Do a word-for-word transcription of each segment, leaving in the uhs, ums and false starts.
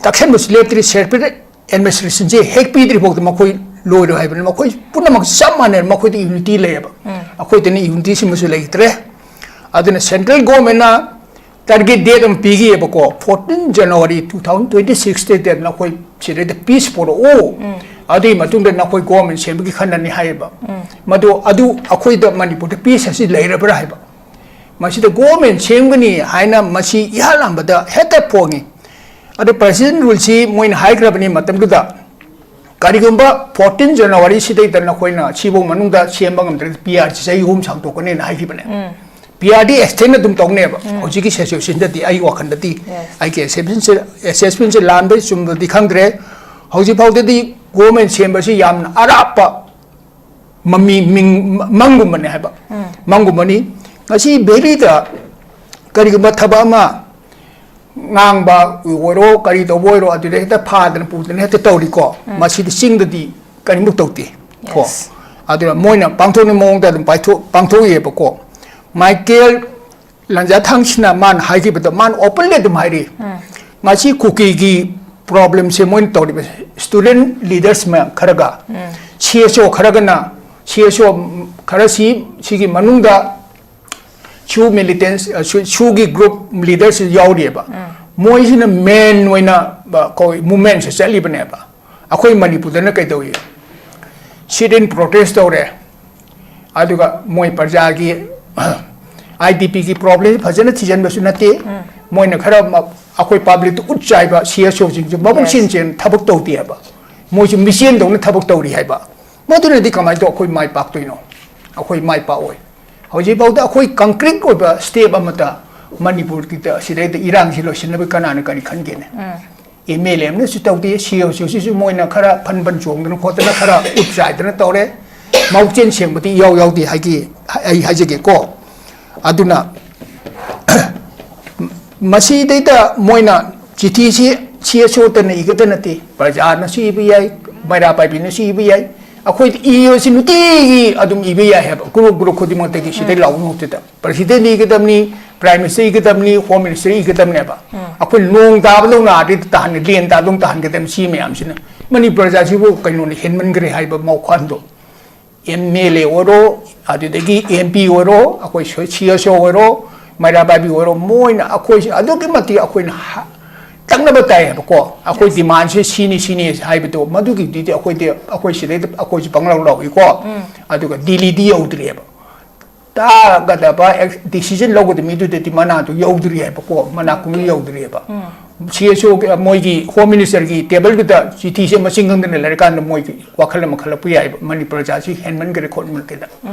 ꯇꯛꯁꯟꯕꯁꯨ ꯂꯦꯞꯇ꯭ꯔꯤ, separate administration ꯁꯦ ꯍꯦꯛ ꯄꯤꯗ꯭ꯔꯤ ꯐꯥꯎꯗ ꯃꯈꯣꯏ ꯂꯣꯏꯔꯣꯏ ꯍꯥꯏꯕꯅꯤ꯫ ꯃꯈꯣꯏ ꯄꯨꯝꯅꯃꯛ ꯆꯞ ꯃꯥꯟꯅꯩ, ꯃꯈꯣꯏꯗ unity ꯂꯩꯌꯦꯕ꯫ ꯑꯩꯈꯣꯏꯗꯅ unity ꯁꯤꯃꯁꯨ ꯂꯩꯇ꯭ꯔꯦ꯫ ꯑꯗꯨꯅ central government ꯅ target date ꯑꯃ ꯄꯤꯈꯤꯑꯕꯀꯣ, fourteen January two thousand twenty six ꯗ ꯅꯈꯣꯏ ꯁꯤꯗꯩꯗ peace ꯄꯨꯔꯛꯎ, ꯑꯗꯨꯒꯤ ꯃꯇꯨꯡꯗ ꯅꯈꯣꯏ government ꯁꯦꯝꯕꯒꯤ ꯈꯟꯅꯅꯤ ꯍꯥꯏꯌꯦꯕ꯫ ꯃꯗꯨ, ꯑꯗꯨ ꯑꯩꯈꯣꯏꯗ ꯃꯅꯤꯄꯨꯔꯗ peace ꯑꯁꯤ ꯂꯩꯔꯕ꯭ꯔꯥ ꯍꯥꯏꯕ꯫ ꯃꯁꯤꯗ government ꯁꯦꯝꯒꯅꯤ ꯍꯥꯏꯅ ꯃꯁꯤ ꯏꯍꯥꯟ ꯍꯥꯟꯕꯗ ꯍꯦꯛꯇ ꯐꯣꯡꯉꯤ꯫ ꯑꯗꯨ President rule ꯁꯤ ꯃꯣꯏꯅ ꯍꯥꯏꯈ꯭ꯔꯕꯅꯤ ꯃꯇꯝꯗꯨꯗ, ꯀꯔꯤꯒꯨꯝꯕ fourteen January ꯁꯤꯗꯩꯗ ꯅꯈꯣꯏꯅ ꯁꯤꯐꯧ ꯃꯅꯨꯡꯗ ꯁꯦꯝꯕ ꯉꯝꯗ꯭ꯔꯗꯤ P R ꯁꯤ ꯆꯍꯤ ꯑꯍꯨꯝ ꯁꯥꯡꯗꯣꯛꯀꯅꯤꯅ ꯍꯥꯏꯈꯤꯕꯅꯦ꯫ P R ꯗꯤ extend ꯑꯗꯨꯝ ꯇꯧꯅꯦꯕ꯫ ꯍꯧꯖꯤꯛꯀꯤ situation ꯗꯗꯤ, ꯑꯩ ꯋꯥꯈꯜꯗꯗꯤ, Yes. ꯑꯩꯒꯤ assessment ꯁꯦ, assessment ꯁꯦ ꯂꯥꯟꯕꯩ ꯆꯨꯝꯕꯗꯤ ꯈꯪꯗ꯭ꯔꯦ꯫ ꯍꯧꯖꯤꯛ ꯐꯥꯎꯗꯗꯤ government ꯁꯦꯝꯕꯁꯤ ꯌꯥꯝꯅ ꯑꯔꯥꯞꯄ ꯃꯃꯤ, ꯃꯤꯡ, ꯃꯪꯒꯨꯝꯕꯅꯦ ꯍꯥꯏꯕ꯫ ꯃꯪꯒꯨꯝꯕꯅꯤ꯫ ꯉꯁꯤ Valley ꯗ ꯀꯔꯤꯒꯨꯝꯕ ꯊꯕꯛ ꯑꯃ ꯉꯥꯡꯕ ꯑꯣꯏꯔꯣ, ꯀꯔꯤ ꯇꯧꯕ ꯑꯣꯏꯔꯣ, ꯑꯗꯨꯗ ꯍꯦꯛꯇ ꯐꯥꯗꯅ ꯄꯨꯗꯅ ꯍꯦꯛꯇ ꯇꯧꯔꯤꯀꯣ꯫ ꯃꯁꯤꯗꯤ ꯆꯤꯡꯗꯗꯤ ꯀꯔꯤꯃꯨꯛ ꯇꯧꯗꯦ ꯀꯣ꯫ Yes. ꯑꯗꯨꯅ ꯃꯣꯏꯅ ꯄꯥꯡꯊꯣꯛꯅꯤꯡꯕ ꯃꯑꯣꯡꯗ ꯑꯗꯨꯝ ꯄꯥꯏꯊꯣꯛ-, ꯄꯥꯡꯊꯣꯛꯏꯑꯕꯀꯣ꯫ ꯃꯥꯏꯀꯦꯜ ꯂꯟꯖꯥꯊꯥꯡꯁꯤꯅ ꯃꯥꯅ ꯍꯥꯏꯈꯤꯕꯗꯣ, ꯃꯥꯅ openly ꯑꯗꯨꯝ ꯍꯥꯏꯔꯤ꯫ ꯃꯁꯤ ꯀꯨꯀꯤꯒꯤ problem ꯁꯦ ꯃꯣꯏꯅ ꯇꯧꯔꯤꯕ student leaders ꯃꯌꯥꯝ ꯈꯔꯒ, C S O ꯈꯔꯒꯅ, C S O ꯈꯔꯁꯤ ꯁꯤꯒꯤ ꯃꯅꯨꯡꯗ ꯁꯨ militants, ꯑ, ꯁꯨ, ꯁꯨꯒꯤ group leaders ꯁꯤ ꯌꯥꯎꯔꯤꯑꯕ꯫ ꯃꯣꯏꯁꯤꯅ main ꯑꯣꯏꯅ, ꯑ, ꯀꯧꯏ, movement ꯁꯦ ꯆꯠꯂꯤꯕꯅꯦꯕ꯫ ꯑꯩꯈꯣꯏ ꯃꯅꯤꯄꯨꯔꯗꯅ ꯀꯩꯗꯧꯏ? Sit in protest ꯇꯧꯔꯦ꯫ ꯑꯗꯨꯒ ꯃꯣꯏ ꯄ꯭ꯔꯖꯥꯒꯤ, I D P ꯒꯤ problem ꯐꯖꯅ ꯊꯤꯖꯤꯟꯕꯁꯨ ꯅꯠꯇꯦ꯫ ꯃꯣꯏꯅ ꯈꯔ ꯃ-, ꯑꯩꯈꯣꯏ public ꯇ ꯎꯠ ꯆꯥꯏꯕ C S O ꯁꯤꯡꯁꯨ ꯃꯕꯨꯛ Yes. ꯁꯦꯟ ꯁꯦꯟ ꯊꯕꯛ ꯇꯧꯗꯦ ꯍꯥꯏꯕ꯫ ꯃꯣꯏꯁꯨ ꯃꯤꯆꯦꯟꯗꯧꯅ ꯊꯕꯛ ꯇꯧꯔꯤ ꯍꯥꯏꯕ꯫ ꯃꯗꯨꯅꯗꯤ ꯀꯃꯥꯏꯅ ꯇꯧ ꯑꯩꯈꯣꯏ ꯃꯥꯏ ꯄꯥꯛꯇꯣꯏꯅꯣ? ꯑꯩꯈꯣꯏ ꯃꯥꯏ ꯄꯥꯛꯑꯣꯏ꯫ ꯍꯧꯖꯤꯛꯐꯥꯎꯗ ꯑꯩꯈꯣꯏ concrete ꯑꯣꯏꯕ step ꯑꯃꯠꯇ ꯃꯅꯤꯄꯨꯔꯒꯤꯗ ꯁꯤꯗꯩꯗ ꯏꯔꯥꯡꯁꯤ ꯂꯣꯏꯁꯤꯟꯅꯕ ꯀꯅꯥꯅ ꯀꯔꯤ ꯈꯟꯒꯦꯅꯦ? M L A ꯑꯃꯅꯁꯨ ꯇꯧꯗꯦ, C S O ꯁꯤꯁꯨ ꯃꯣꯏꯅ ꯈꯔ ꯐꯟ ꯐꯟ ꯆꯣꯡꯗꯅ ꯈꯣꯠꯇꯅ ꯈꯔ ꯎꯠ ꯆꯥꯏꯗꯅ ꯇꯧꯔꯦ꯫ ꯃꯕꯨꯛꯆꯦꯜ ꯁꯦꯡꯕꯗꯤ ꯏꯌꯥꯎ ꯌꯥꯎꯗꯦ ꯍꯥꯏꯒꯦ, ꯑꯩ ꯍꯥꯏꯖꯒꯦꯀꯣ꯫ ꯑꯗꯨꯅ ꯃꯁꯤꯗꯩꯗ ꯃꯣꯏꯅ ꯆꯤꯊꯤꯁꯤ C S O ꯇꯅ ꯏꯒꯗ ꯅꯠꯇꯦ, ꯄ꯭ꯔꯖꯥꯅꯁꯨ ꯏꯕ ꯌꯥꯏ, ꯃꯩꯔꯥ ꯄꯥꯏꯕꯤꯅꯁꯨ ꯏꯕ ꯌꯥꯏ꯫ ꯑꯩꯈꯣꯏꯗ ꯏꯕꯁꯤ ꯅꯨꯡꯇꯤꯒꯤ ꯑꯗꯨꯝ ꯏꯕ ꯌꯥꯏ ꯍꯥꯏꯕ, group group ꯈꯨꯗꯤꯡꯃꯛꯇꯒꯤ ꯁꯤꯗꯩ ꯂꯥꯎꯕ ꯃꯍꯨꯠꯇꯨꯗ꯫ President ꯏꯒꯗꯕꯅꯤ, Prime Minister ꯏꯒꯗꯕꯅꯤ, Home Minister ꯏꯒꯗꯕꯅꯦꯕ꯫ ꯑꯩꯈꯣꯏ ꯅꯣꯡ ꯇꯥꯕꯗꯧꯅ ꯑꯥꯗꯤ ꯇꯥꯍꯟꯒ-, ꯂꯦꯟ ꯇꯥꯕꯗꯧꯅ ꯇꯥꯍꯟꯒꯗꯕꯅꯤ꯫ ꯁꯤ ꯃꯌꯥꯝꯁꯤꯅ ꯃꯅꯤꯄꯨꯔ ꯄ꯭ꯔꯖꯥꯁꯤꯕꯨ ꯀꯩꯅꯣꯅꯤ, ꯍꯦꯟꯃꯟꯈ꯭ꯔꯦ ꯍꯥꯏꯕ ꯋꯥꯈꯜꯗꯣ꯫ ꯑꯦꯝ ꯑꯦꯜ ꯑꯦ ꯑꯣꯏꯔꯣ, ꯑꯗꯨꯗꯒꯤ ꯑꯦꯝ ꯄꯤ ꯑꯣꯏꯔꯣ, ꯑꯩꯈꯣꯏ ꯁꯤ ꯑꯦꯁ ꯑꯣ ꯑꯣꯏꯔꯣ, ꯃꯩꯔꯥ ꯄꯥꯏꯕꯤ ꯑꯣꯏꯔꯣ, ꯃꯣꯏꯅ ꯑꯩꯈꯣꯏꯁꯦ ꯑꯗꯨꯛꯀꯤ ꯃꯇꯤꯛ ꯑꯩꯈꯣꯏꯅ ꯍ-, ꯇꯛꯅꯕ ꯇꯥꯏꯌꯦꯕꯀꯣ꯫ ꯑꯩꯈꯣꯏ ꯗꯤꯃꯥꯟꯁꯦ ꯁꯤꯅꯤ, ꯁꯤꯅꯤ ꯍꯥꯏꯕꯗꯣ, ꯃꯗꯨꯒꯤꯗꯨꯗꯤ ꯑꯩꯈꯣꯏꯗꯤ, ꯑꯩꯈꯣꯏ ꯁꯤꯗꯩꯗ ꯑꯩꯈꯣꯏꯁꯦ ꯄꯪꯂꯧ ꯂꯧꯏꯀꯣ꯫ ꯑꯗꯨꯒ ꯗꯤꯜꯂꯤꯗꯤ ꯌꯧꯗ꯭ꯔꯤꯑꯕ꯫ ꯇꯥꯒꯗꯕ ꯑꯦꯛ-, decision ꯂꯧꯒꯗꯕ ꯃꯤꯗꯨꯗꯗꯤ ꯃꯅꯥꯗꯨ ꯌꯧꯗ꯭ꯔꯤ ꯍꯥꯏꯕꯀꯣ, ꯃꯅꯥ ꯀꯨꯡꯅ ꯌꯧꯗ꯭ꯔꯤꯑꯕ꯫ ꯁꯤ ꯑꯦꯁ ꯑꯣ ꯃꯣꯏꯒꯤ Home Minister ꯒꯤ table ꯗꯨꯗ ꯆꯤꯊꯤꯁꯦ ꯃꯁꯤꯡ ꯈꯪꯗꯅ ꯂꯩꯔꯀꯥꯟꯗ ꯃꯣꯏꯒꯤ ꯋꯥꯈꯜ ꯑꯃ ꯈꯜꯂꯛꯄ ꯌꯥꯏꯕ, ꯃꯅꯤꯄꯨꯔ ꯄ꯭ꯔꯖꯥꯁꯤ ꯍꯦꯟꯃꯟꯈ꯭ꯔꯦ ꯈꯣꯠꯃꯟꯈ꯭ꯔꯦꯅ꯫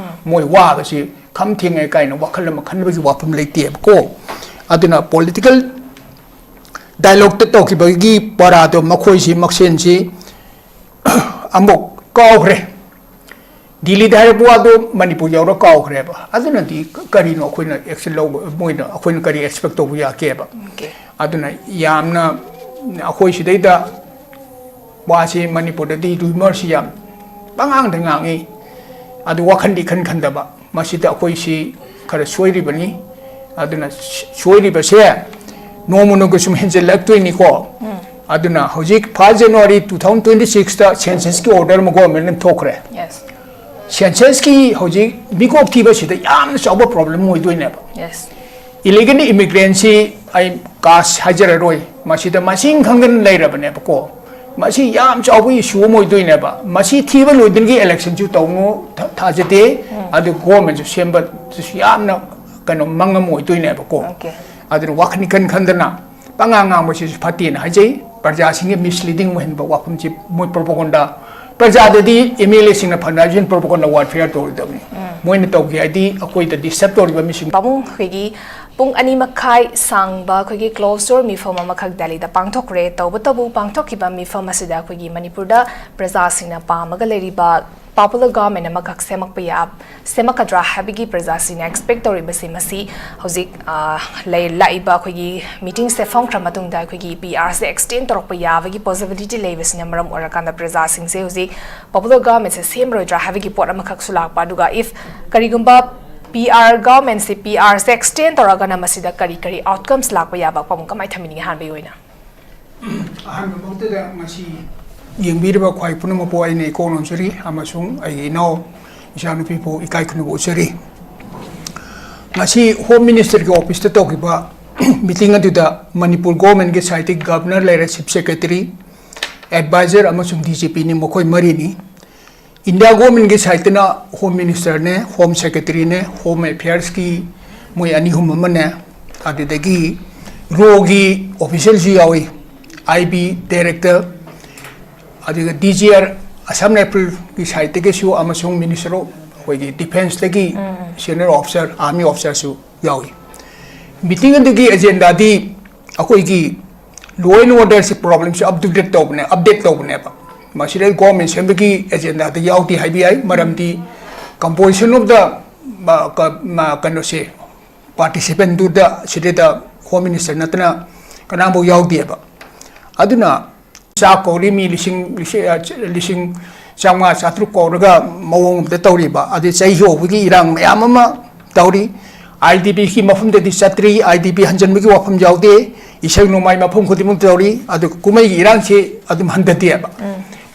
ꯃꯣꯏ ꯋꯥꯕꯁꯤ ꯈꯝ ꯊꯦꯡꯉꯦ ꯀꯥꯏꯅ ꯋꯥꯈꯜ ꯑꯃ ꯈꯟꯕꯒꯤ ꯋꯥꯐꯝ ꯂꯩꯇꯦꯕꯀꯣ꯫ ꯑꯗꯨꯅ political dialogue ꯇ ꯇꯧꯈꯤꯕꯒꯤ ꯄꯔꯥꯗꯣ ꯃꯈꯣꯏꯁꯤ ꯃꯁꯦꯟꯁꯤ ꯑꯃꯨꯛ ꯀꯥꯎꯈ꯭ꯔꯦ꯫ ꯗꯤꯜꯂꯤꯗ ꯍꯥꯏꯔꯛꯄ ꯋꯥꯗꯣ ꯃꯅꯤꯄꯨꯔ ꯌꯧꯔ ꯀꯥꯎꯈ꯭ꯔꯦꯕ꯫ ꯑꯗꯨꯅꯗꯤ ꯀꯔꯤꯅꯣ ꯑꯩꯈꯣꯏꯅ action ꯂꯧꯕ, ꯃꯣꯏꯅ, ꯑꯩꯈꯣꯏꯅ ꯀꯔꯤ expect ꯇꯧꯕ ꯌꯥꯒꯦꯕ? ꯑꯗꯨꯅ ꯌꯥꯝꯅ ꯑꯩꯈꯣꯏ ꯁꯤꯗꯩꯗ ꯋꯥꯁꯤ ꯃꯅꯤꯄꯨꯔꯗꯗꯤ rumour ꯁꯤ ꯌꯥꯝ ꯄꯉꯥꯡꯗ ꯉꯥꯡꯉꯤ꯫ ꯑꯗꯨ ꯋꯥꯈꯜꯗꯤ ꯏꯈꯟ ꯈꯟꯗꯕ꯫ ꯃꯁꯤꯗ ꯑꯩꯈꯣꯏꯁꯤ ꯈꯔ ꯁꯣꯏꯔꯤꯕꯅꯤ꯫ ꯑꯗꯨꯅ ꯁꯣꯏꯔꯤꯕꯁꯦ ꯅꯣꯡꯃ ꯅꯣꯡꯃꯒꯤ ꯁꯨꯝ ꯍꯦꯟꯖꯜꯂꯛꯇꯣꯏꯅꯤꯀꯣ꯫ ꯑꯗꯨꯅ ꯍꯧꯖꯤꯛ first January two thousand twenty six ꯇ census ꯀꯤ order ꯑꯃ government ꯅ ꯊꯣꯛꯈ꯭ꯔꯦ꯫ Census ꯀꯤ ꯍꯧꯖꯤꯛ ꯃꯤꯀꯣꯛ ꯊꯤꯕꯁꯤꯗ ꯌꯥꯝꯅ ꯆꯥꯎꯕ problem ꯑꯣꯏꯗꯣꯏꯅꯦꯕ꯫ Illegal immigrant ꯁꯤ ꯑꯩ caste ꯍꯥꯏꯖꯔꯔꯣꯏ, ꯃꯁꯤꯗ ꯃꯁꯤꯡ ꯈꯪꯗꯅ ꯂꯩꯔꯕꯅꯦꯕꯀꯣ꯫ ꯃꯁꯤ ꯌꯥꯝ ꯆꯥꯎꯕ issue ꯑꯃ ꯑꯣꯏꯗꯣꯏꯅꯦꯕ꯫ ꯃꯁꯤ ꯊꯤꯕ ꯂꯣꯏꯗ꯭ꯔꯤꯉꯩ election ꯁꯨ ꯇꯧꯅꯨ ꯊ-, ꯊꯥꯖꯗꯦ꯫ ꯑꯗꯨ government ꯁꯨ ꯁꯦꯝꯕꯗꯨꯁꯨ ꯌꯥꯝꯅ ꯀꯩꯅꯣ ꯃꯪ ꯑꯃ ꯑꯣꯏꯗꯣꯏꯅꯦꯕꯀꯣ꯫ ꯑꯗꯨꯅ ꯋꯥꯈꯜ ꯏꯈꯟ ꯈꯟꯗꯅ ꯄꯉꯥꯡ ꯉꯥꯡꯕꯁꯤꯁꯨ ꯐꯠꯇꯦꯅ ꯍꯥꯏꯖꯩ꯫ ꯄ꯭ꯔꯖꯥꯁꯤꯡꯒꯤ misleading ꯑꯣꯏꯍꯟꯕ ꯋꯥꯐꯝꯁꯤ ꯃꯣꯏ propaganda, ꯄ꯭ꯔꯖꯥꯗꯗꯤ M L A ꯁꯤꯡꯅ fundraising propaganda warfare ꯇꯧꯔꯣꯏꯗꯕꯅꯤ꯫ ꯃꯣꯏꯅ ꯇꯧꯒꯦ ꯍꯥꯏꯗꯤ ꯑꯩꯈꯣꯏꯗ disturb ꯇꯧꯔꯤꯕ ꯃꯤꯁꯤꯡ ꯄꯥꯕꯨꯡ, ꯑꯩꯈꯣꯏꯒꯤ ꯄꯨꯡ ꯑꯅꯤ ꯃꯈꯥꯏ ꯁꯥꯡꯕ ꯑꯩꯈꯣꯏꯒꯤ closed door ꯃꯤꯐꯝ ꯑꯃꯈꯛ ꯗꯦꯜꯂꯤꯗ ꯄꯥꯡꯊꯣꯛꯈ꯭ꯔꯦ꯫ ꯇꯧꯕꯇꯕꯨ ꯄꯥꯡꯊꯣꯛꯈꯤꯕ ꯃꯤꯐꯝ ꯑꯁꯤꯗ ꯑꯩꯈꯣꯏꯒꯤ ꯃꯅꯤꯄꯨꯔꯗ ꯄ꯭ꯔꯖꯥꯁꯤꯡꯅ ꯄꯥꯝꯃꯒ ꯂꯩꯔꯤꯕ popular government ꯑꯃꯈꯛ ꯁꯦꯝꯃꯛꯄ ꯌꯥ-, ꯁꯦꯝꯃꯛꯀꯗ꯭ꯔꯥ ꯍꯥꯏꯕꯒꯤ ꯄ꯭ꯔꯖꯥꯁꯤꯡꯅ expect ꯇꯧꯔꯤꯕꯁꯤ ꯃꯁꯤ ꯍꯧꯖꯤꯛ, ꯑ, ꯂꯩ-, ꯂꯥꯛꯏꯕ ꯑꯩꯈꯣꯏꯒꯤ meeting ꯁꯦ ꯐꯝꯈ꯭ꯔ ꯃꯇꯨꯡꯗ ꯑꯩꯈꯣꯏꯒꯤ P R ꯁꯦ extend ꯇꯧꯔꯛꯄ ꯌꯥꯕꯒꯤ possibility ꯂꯩꯕꯁꯤꯅ ꯃꯔꯝ ꯑꯣꯏꯔꯀꯥꯟꯗ ꯄ꯭ꯔꯖꯥꯁꯤꯡꯁꯦ ꯍꯧꯖꯤꯛ popular government ꯁꯦ ꯁꯦꯝꯃꯔꯣꯏꯗ꯭ꯔꯥ ꯍꯥꯏꯕꯒꯤ ꯄꯣꯠ ꯑꯃꯈꯛꯁꯨ ꯂꯥꯛꯄ꯫ ꯑꯗꯨꯒ if ꯀꯔꯤꯒꯨꯝꯕ ꯄꯤ ꯑꯥꯔ ꯒꯚꯔꯟꯃꯦꯟꯠꯁꯤ, ꯄꯤ ꯑꯥꯔꯁꯦ ꯑꯦꯛꯁꯇꯦꯟ ꯇꯧꯔꯒꯅ ꯃꯁꯤꯗ ꯀꯔꯤ ꯀꯔꯤ ꯑꯥꯎꯠꯀꯝꯁ ꯂꯥꯛꯄ ꯌꯥꯕ ꯄꯥꯎꯗꯝ ꯀꯃꯥꯏꯅ ꯊꯝꯕꯤꯅꯤꯡꯉꯤ ꯑꯍꯥꯟꯕꯒꯤ ꯑꯣꯏꯅ? ꯑꯍꯥꯟꯕꯃꯛꯇꯗ ꯉꯁꯤ ꯌꯦꯡꯕꯤꯔꯤꯕ ꯈ꯭ꯋꯥꯏ ꯄꯨꯝꯅꯃꯛꯄꯨ ꯑꯩꯅ ꯏꯀꯣꯛ ꯅꯣꯟꯖꯔꯤ ꯑꯃꯁꯨꯡ ꯑꯩꯒꯤ ꯏꯅꯥꯎ ꯏꯆꯥꯅꯨꯄꯤꯕꯨ ꯏꯀꯥꯏ ꯈꯨꯝꯅꯕ ꯎꯠꯆꯔꯤ꯫ ꯉꯁꯤ ꯍꯣꯝ ꯃꯤꯅꯤꯁꯇꯔꯒꯤ ꯑꯣꯐꯤꯁꯇ ꯇꯧꯈꯤꯕ ꯃꯤꯇꯤꯡ ꯑꯗꯨꯗ ꯃꯅꯤꯄꯨꯔ ꯒꯣꯔꯃꯦꯟꯒꯤ ꯁꯥꯏꯠꯇꯒꯤ ꯒꯕꯔꯅꯔ ꯂꯩꯔꯦ, ꯆꯤꯐ ꯁꯦꯀ꯭ꯔꯦꯇꯔꯤ, ꯑꯦꯗꯚꯥꯏꯖꯔ ꯑꯃꯁꯨꯡ ꯗꯤ ꯖꯤ ꯄꯤꯅꯤ, ꯃꯈꯣꯏ ꯃꯔꯤꯅꯤ꯫ ꯏꯟꯗꯤꯌꯥ ꯒꯣꯔꯃꯦꯟꯒꯤ ꯁꯥꯏꯠꯇꯅ ꯍꯣꯝ ꯃꯤꯅꯤꯁꯇꯔꯅꯦ, ꯍꯣꯝ ꯁꯦꯀ꯭ꯔꯦꯇꯔꯤꯅꯦ, ꯍꯣꯝ ꯑꯦꯐꯤꯌꯔꯁꯀꯤ ꯃꯣꯏ ꯑꯅꯤ ꯑꯍꯨꯝ ꯑꯃꯅꯦ, ꯑꯗꯨꯗꯒꯤ ꯔꯣꯒꯤ ꯑꯣꯐꯤꯁꯤꯌꯦꯜꯁꯨ ꯌꯥꯎꯏ, ꯑꯥꯏ ꯕꯤ ꯗꯥꯏꯔꯦꯛꯇꯔ, ꯑꯗꯨꯒ ꯗꯤ ꯖꯤ ꯑꯥꯔ ꯑꯁꯥꯝ ꯔꯥꯏꯐꯜꯒꯤ ꯁꯥꯏꯠꯇꯒꯤꯁꯨ ꯑꯃꯁꯨꯡ ꯃꯤꯅꯤꯁꯇꯔ ꯑꯣꯐ ꯑꯩꯈꯣꯏꯒꯤ ꯗꯤꯐꯦꯟꯁꯇꯒꯤ ꯁꯤꯅꯤꯌꯔ ꯑꯣꯐꯤꯁꯥꯔ, ꯑꯥꯔꯃꯤ ꯑꯣꯐꯤꯁꯥꯔꯁꯨ ꯌꯥꯎꯏ꯫ ꯃꯤꯇꯤꯡ ꯑꯗꯨꯒꯤ ꯑꯦꯖꯦꯟꯗꯥꯗꯤ ꯑꯩꯈꯣꯏꯒꯤ ꯂꯣ ꯑꯦꯟ ꯑꯣꯔꯗꯔꯁꯤ ꯄ꯭ꯔꯣꯕ꯭ꯂꯦꯝꯁꯤ ꯑꯞ ꯇꯨ ꯗꯦꯠ ꯇꯧꯕꯅꯦ, ꯑꯞꯗꯦꯠ ꯇꯧꯕꯅꯦꯕ꯫ ꯃꯁꯤꯗ ꯒꯣꯔꯃꯦꯟ ꯁꯦꯝꯕꯒꯤ ꯑꯦꯖꯦꯟꯗꯥꯗ ꯌꯥꯎꯗꯦ ꯍꯥꯏꯕ ꯌꯥꯏ, ꯃꯔꯝꯗꯤ ꯀꯝꯄꯣꯖꯤꯁꯟ ꯑꯣꯐ ꯗ ꯀꯩꯅꯣꯁꯦ, ꯄꯥꯔꯇꯤꯁꯤꯄꯦꯟꯗꯨꯗ ꯁꯤꯗꯩꯗ ꯍꯣꯝ ꯃꯤꯅꯤꯁꯇꯔ ꯅꯠꯇꯅ ꯀꯅꯥꯐꯥꯎ ꯌꯥꯎꯗꯦꯕ꯫ ꯑꯗꯨꯅ ꯆꯥꯛ ꯀꯧꯔꯤ ꯃꯤ ꯂꯤꯁꯤꯡ, ꯂꯤꯁꯤꯡ, ꯑ, ꯂꯤꯁꯤꯡ ꯆꯥꯝꯃꯉꯥ ꯆꯥꯇ꯭ꯔꯨꯛ ꯀꯧꯔꯒ ꯃꯑꯣꯡ ꯑꯃꯗ ꯇꯧꯔꯤꯕ, ꯑꯗꯩ ꯆꯍꯤ ꯍꯧꯕꯒꯤ ꯏꯔꯥꯡ ꯃꯌꯥꯝ ꯑꯃ ꯇꯧꯔꯤ꯫ ꯑꯥꯏ ꯗꯤ ꯄꯤꯒꯤ ꯃꯐꯝꯗꯗꯤ ꯆꯠꯇ꯭ꯔꯤ, ꯑꯥꯏ ꯗꯤ ꯄꯤ ꯍꯟꯖꯟꯕꯒꯤ ꯋꯥꯐꯝ ꯌꯥꯎꯗꯦ, ꯏꯁꯩ ꯅꯣꯡꯃꯥꯏ ꯃꯐꯝ ꯈꯨꯗꯤꯡꯃꯛ ꯇꯧꯔꯤ, ꯑꯗꯨꯒ ꯀꯨꯝꯍꯩꯒꯤ ꯏꯔꯥꯡꯁꯤ ꯑꯗꯨꯝ ꯍꯟꯊꯗꯦꯕ꯫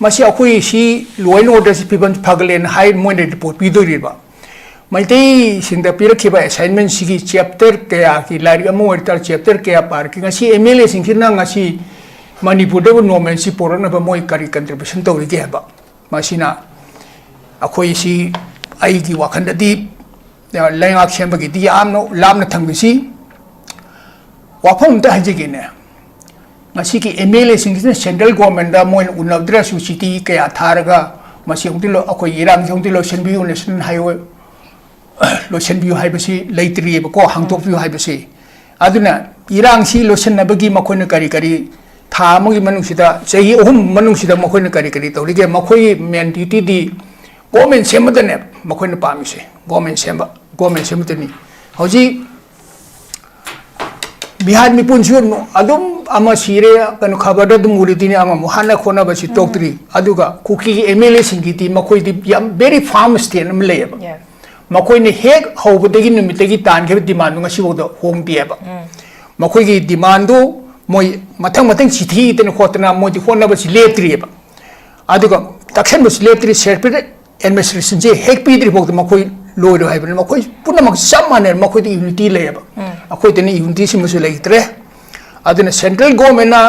ꯃꯁꯤ ꯑꯩꯈꯣꯏ ꯁꯤ ꯂꯣ ꯑꯦꯟ ꯑꯣꯔꯗꯔꯁꯤ ꯐꯤꯕꯝ ꯐꯒꯠꯂꯦꯅ ꯍꯥꯏ, ꯃꯣꯏꯅ ꯔꯤꯄꯣꯔꯠ ꯄꯤꯗꯣꯔꯤꯕ꯫ ꯃꯩꯇꯩꯁꯤꯡꯗ ꯄꯤꯔꯛꯈꯤꯕ ꯑꯦꯁꯥꯏꯟꯃꯦꯟꯁꯤꯒꯤ ꯆꯦꯞꯇꯔ ꯀꯌꯥꯒꯤ ꯂꯥꯏꯔꯤꯛ ꯑꯃ ꯑꯣꯏꯇꯥꯔ ꯆꯦꯞꯇꯔ ꯀꯌꯥ ꯄꯥꯔꯛꯈꯤ? ꯉꯁꯤ ꯑꯦꯝ ꯑꯦꯜ ꯑꯦꯁꯤꯡꯁꯤꯅ ꯉꯁꯤ ꯃꯅꯤꯄꯨꯔꯗꯕꯨ ꯅꯣꯔꯃꯦꯜꯁꯤ ꯄꯨꯔꯛꯅꯕ ꯃꯣꯏ ꯀꯔꯤ ꯀꯟꯇ꯭ꯔꯤꯕ꯭ꯌꯨꯁꯟ ꯇꯧꯔꯤꯒꯦ ꯍꯥꯏꯕ꯫ ꯃꯁꯤꯅ ꯑꯩꯈꯣꯏꯁꯤ, ꯑꯩꯒꯤ ꯋꯥꯈꯜꯗꯗꯤ, ꯑ, ꯂꯩꯉꯥꯛ ꯁꯦꯝꯕꯒꯤꯗꯤ ꯌꯥꯝꯅ ꯂꯥꯞꯅ ꯊꯝꯈꯤꯁꯤ꯫ ꯋꯥꯐꯝ ꯑꯝꯇ ꯍꯥꯏꯖꯒꯦꯅꯦ꯫ ꯉꯁꯤꯒꯤ ꯑꯦꯝ ꯑꯦꯜ ꯑꯦꯁꯤꯡꯁꯤꯅ ꯁꯦꯟꯇ꯭ꯔꯦꯜ ꯒꯣꯔꯃꯦꯟꯗ ꯃꯣꯏꯅ ꯎꯅꯗ꯭ꯔꯁꯨ ꯆꯤꯊꯤ ꯀꯌꯥ ꯊꯥꯔꯒ ꯃꯁꯤ ꯑꯃꯨꯛꯇꯤ ꯂꯣ-, ꯑꯩꯈꯣꯏꯒꯤ ꯏꯔꯥꯡꯁꯤ ꯑꯃꯨꯛꯇꯤ ꯂꯣꯏꯁꯤꯟꯕꯤꯌꯨ, ꯅꯦꯁꯅꯦꯜ ꯍꯥꯏꯋꯦ ꯂꯣꯏꯁꯤꯟꯕꯤꯌꯨ ꯍꯥꯏꯕꯁꯤ ꯂꯩꯇ꯭ꯔꯤꯑꯕꯀꯣ, ꯍꯥꯡꯗꯣꯛꯄꯤꯌꯨ ꯍꯥꯏꯕꯁꯤ꯫ ꯑꯗꯨꯅ ꯏꯔꯥꯡꯁꯤ ꯂꯣꯏꯁꯤꯟꯅꯕꯒꯤ ꯃꯈꯣꯏꯅ ꯀꯔꯤ ꯀꯔꯤ, ꯊꯥ ꯑꯃꯒꯤ ꯃꯅꯨꯡꯁꯤꯗ, ꯆꯍꯤ ꯑꯍꯨꯝ ꯃꯅꯨꯡꯁꯤꯗ ꯃꯈꯣꯏꯅ ꯀꯔꯤ ꯀꯔꯤ ꯇꯧꯔꯤꯒꯦ? ꯃꯈꯣꯏꯒꯤ ꯃꯦꯟ ꯗ꯭ꯌꯨꯇꯤꯗꯤ ꯒꯣꯔꯃꯦꯟ ꯁꯦꯝꯕꯗꯅꯦ ꯃꯈꯣꯏꯅ ꯄꯥꯝꯃꯤꯁꯦ, ꯒꯣꯔꯃꯦꯟ ꯁꯦꯝꯕ, ꯒꯣꯔꯃꯦꯟ ꯁꯦꯝꯕꯗꯅꯤ꯫ ꯍꯧꯖꯤꯛ ꯃꯤꯍꯥꯠ ꯃꯤꯄꯨꯟꯁꯨ ꯑꯗꯨꯝ ꯑꯃ ꯁꯤꯔꯦ, ꯀꯩꯅꯣ, ꯈꯕꯔꯗ ꯑꯗꯨꯝ ꯎꯔꯤꯗꯨꯅꯤ, ꯑꯃꯃꯨꯛ ꯍꯥꯠꯅ ꯈꯣꯠꯅꯕꯁꯤ ꯇꯣꯛꯇ꯭ꯔꯤ꯫ ꯑꯗꯨꯒ ꯀꯨꯀꯤꯒꯤ ꯑꯦꯝ ꯑꯦꯜ ꯑꯦꯁꯤꯡꯒꯤꯗꯤ ꯃꯈꯣꯏꯗꯤ ꯌꯥꯝ very firm stand ꯑꯃ ꯂꯩꯌꯦꯕ꯫ Yeah. ꯃꯈꯣꯏꯅ ꯍꯦꯛ ꯍꯧꯕꯗꯒꯤ ꯅꯨꯃꯤꯠꯇꯒꯤ ꯇꯥꯟꯈꯤꯕ ꯗꯤꯃꯥꯟꯗꯨ ꯉꯁꯤꯐꯥꯎꯗ ꯍꯣꯡꯗꯦꯕ꯫ ꯃꯈꯣꯏꯒꯤ ꯗꯤꯃꯥꯟꯗꯨ ꯃꯣꯏ ꯃꯊꯪ ꯃꯊꯪ ꯆꯤꯊꯤ ꯏꯗꯅ ꯈꯣꯠꯇꯅ ꯃꯣꯏꯗꯤ ꯍꯣꯠꯅꯕꯁꯤ ꯂꯦꯞꯇ꯭ꯔꯤꯑꯕ꯫ ꯑꯗꯨꯒ ꯇꯛꯁꯟꯕꯁꯨ ꯂꯦꯞꯇ꯭ꯔꯤ, ꯁꯦꯄꯔꯦꯠ ꯑꯦꯗꯃꯤꯅꯤꯁꯇ꯭ꯔꯦꯁꯟꯁꯦ ꯍꯦꯛ ꯄꯤꯗ꯭ꯔꯤ ꯐꯥꯎꯗ ꯃꯈꯣꯏ ꯂꯣꯏꯔꯣꯏ ꯍꯥꯏꯕꯅꯤ꯫ ꯃꯈꯣꯏ ꯄꯨꯝꯅꯃꯛ ꯆꯞ ꯃꯥꯟꯅꯩ, ꯃꯈꯣꯏꯗ ꯌꯨꯅꯤꯇꯤ ꯂꯩꯌꯦꯕ꯫ ꯑꯩꯈꯣꯏꯗꯅ ꯌꯨꯅꯤꯇꯤ ꯁꯤꯃꯁꯨ ꯂꯩꯇ꯭ꯔꯦ꯫ ꯑꯗꯨꯅ ꯁꯦꯟꯇ꯭ꯔꯦꯜ ꯒꯣꯔꯃꯦꯟꯅ